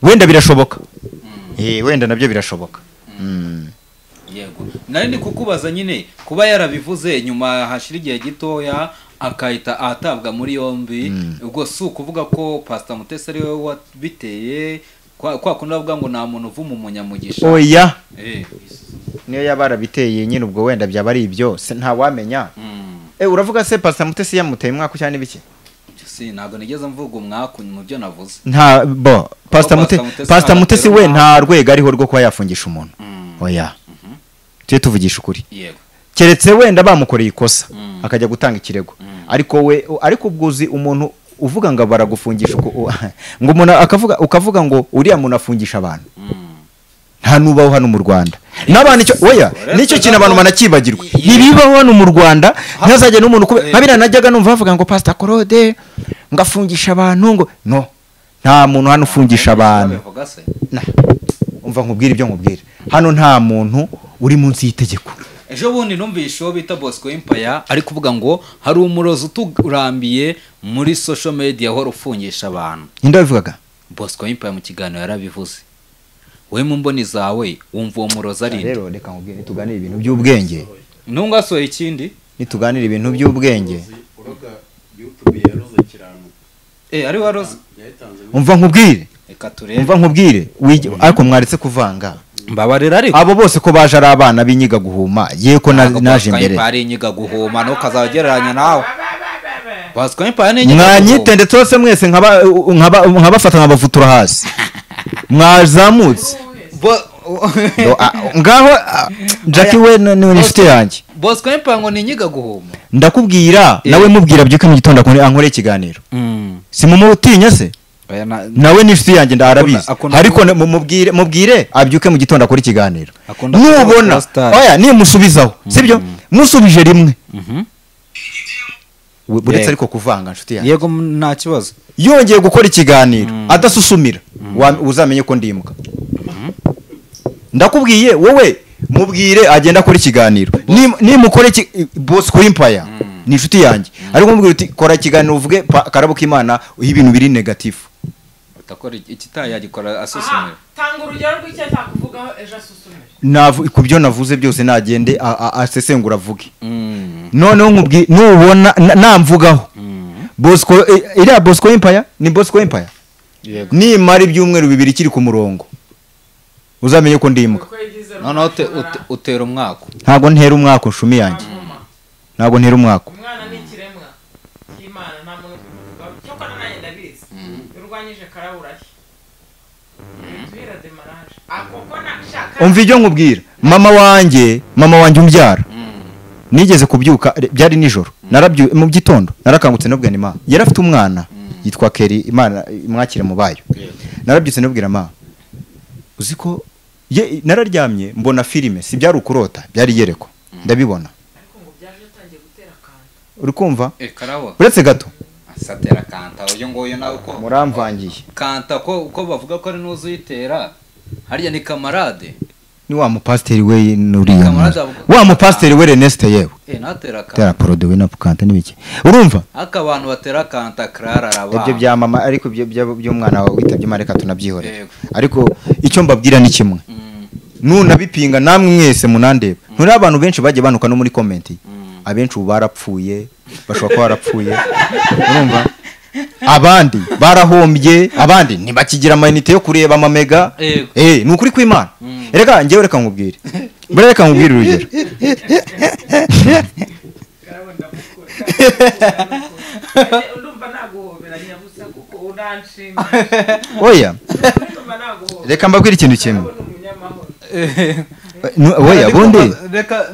Wenda birashoboka, wenda nabyo birashoboka. Yego, nari ndi kukubaza nyine kuba yarabivuze nyuma hashira igihe gitoya akahita atabwa muri yombi, ubwo si ukuvuga ko Pastor Mutesi ari we wabiteye, kwa kundi bavuga ngo nta muntu uvuma umunyamugisha. Oya, niyo yaba yarabiteye nyine ubwo wenda byaba ari ibyo nta wamenya. Uravuga se Pastor Mutesi yamuteye umwaka cyane biki? Si ntago nigeze mvuga umwaka mu byo navuze. Nta bo Pastor Mutesi we nta rwego ariho rwo kuba yafungisha umuntu. Oya, tujye tuvugisha ukuri. Yego, keretse wenda bamukoreye ikosa akajya gutanga ikirego, ariko we ariko ubwuzi umuntu uvuga ngo baragufungisha ngo umuntu akavuga ukavuga ngo uriya muntu afungisha abantu, nta nubaho hano mu Rwanda. N'abantu icyo oya nicyo kintu abantu banakibagirwa, nibibaho hano mu Rwanda ntazajya n'umuntu kube nkabira najyaga numva bavuga ngo Pastor Claude ngafungisha abantu, ngo no nta muntu hano ufungisha abantu. Umva nkubwira ibyo nkubwira, hano nta muntu uri munsi y'itegeko. Ejo bundi numvise uwo bita Bosco Empire ari kuvuga ngo hari umurozi uturambiye muri social media hora ufungisha abantu. Ninde wabivugaga? Bosco Empire mu kiganiro yarabivuze. Wowe mu mboni zawe wumva uwo murozi ari nde? Rero reka nkubwire, nituganire ibintu by'ubwenge. Ntungasohoye ikindi? Nituganire ibintu by'ubwenge. Ari waroze. Umva nkubwire. Reka turebe. Umva nkubwire. Ariko mwaretse kuvanga. Mbabarira ariko abo bose ko baje ari abana b'inyiga guhuma yeko naje imbere bari inyiga guhuma no kazagereranya nawe Bosco Empire ni inyiga mwanyite ndetse hose mwese nkabafata nkabavutura hasi mwazamutse ngaho Jackie we ni inshuti yanjye Bosco Empire ngo ni inyiga guhuma ndakubwira nawe mubwira byuke mu gitondo ankore ikiganiro si mumutinya se nawe ni inshuti yanjye ndarabizi ariko mubwire abyuke mu gitondo akore ikiganiro nubona oya nimusubizaho sibyo musubije rimwe buretse ariko kuvanga inshuti yanjye yego nta kibazo yongeye gukora ikiganiro adasusumira uzamenye ko ndimbwa ndakubwiye wowe mubwire agenda akora ikiganiro nimukore Bosco Empire ni inshuti yanjye ariko mubwire uti kora ikiganiro uvuge Karabo k'Imana ibintu biri negative utakora ikitayagikora asusumira tanga urugero rw'icyo atakuvugaho ejo asusumira ku byo navuze byose nagende asesengura avuge noneho nkubwi nubona namvugaho Bosco iriya Bosco Empire ni Bosco Empire nimara ibyumweru bibiri kiri ku murongo uzamenye ko ndimbwa noneho utera umwako ntabwo ntera umwako nshumi yanjye ntabwo ntera umwako umwana ni ikiremwa cy'Imana nta muntu ukivugaho cyokora nanjye ndabizi urwanyije karaburahe tuhira demarage akoko nashaka umva ibyo nkubwira mama wanjye umbyara nigeze kubyuka byari nijoro narabyu mu gitondo narakangutse nabwira ni mama yari afite umwana yitwa Kelly Imana imwakire mu bayo narabyutse nabwira mama uzi ko nararyamye mbona filime si byari ukurota byari yereko ndabibona ariko ngo byaje atangiye gutera kanta uri kumva karabo uretse gato asatera kanta uyu nguyu nawe uko muramvangiye kanta ko uko bavuga ko ari n'uzuyitera harya ni kamarade ni wa mupasiteri we nuriya wa mupasiteri we Reneste yewe natera kanta tera porode we na kanta n'ibiki urumva aka abantu batera kanta Clara araba ibyo bya mama ariko ibyo by'umwana wawe witabye Imana reka tunabyihorere ariko icyo mbabwira ni kimwe nunabipinga namwe mwese munandeba nturi abantu benshi bagiye banuka no muri comment abenshi ubu barapfuye bashobora kuba barapfuye urumva abandi barahombye abandi ntibakigira amayinite yo kureba amamega ni ukuri kw'Imana reka njyewe reka nkubwire mbere reka nkubwire urugero oya reka mbabwire ikintu kimwe oya bundi reka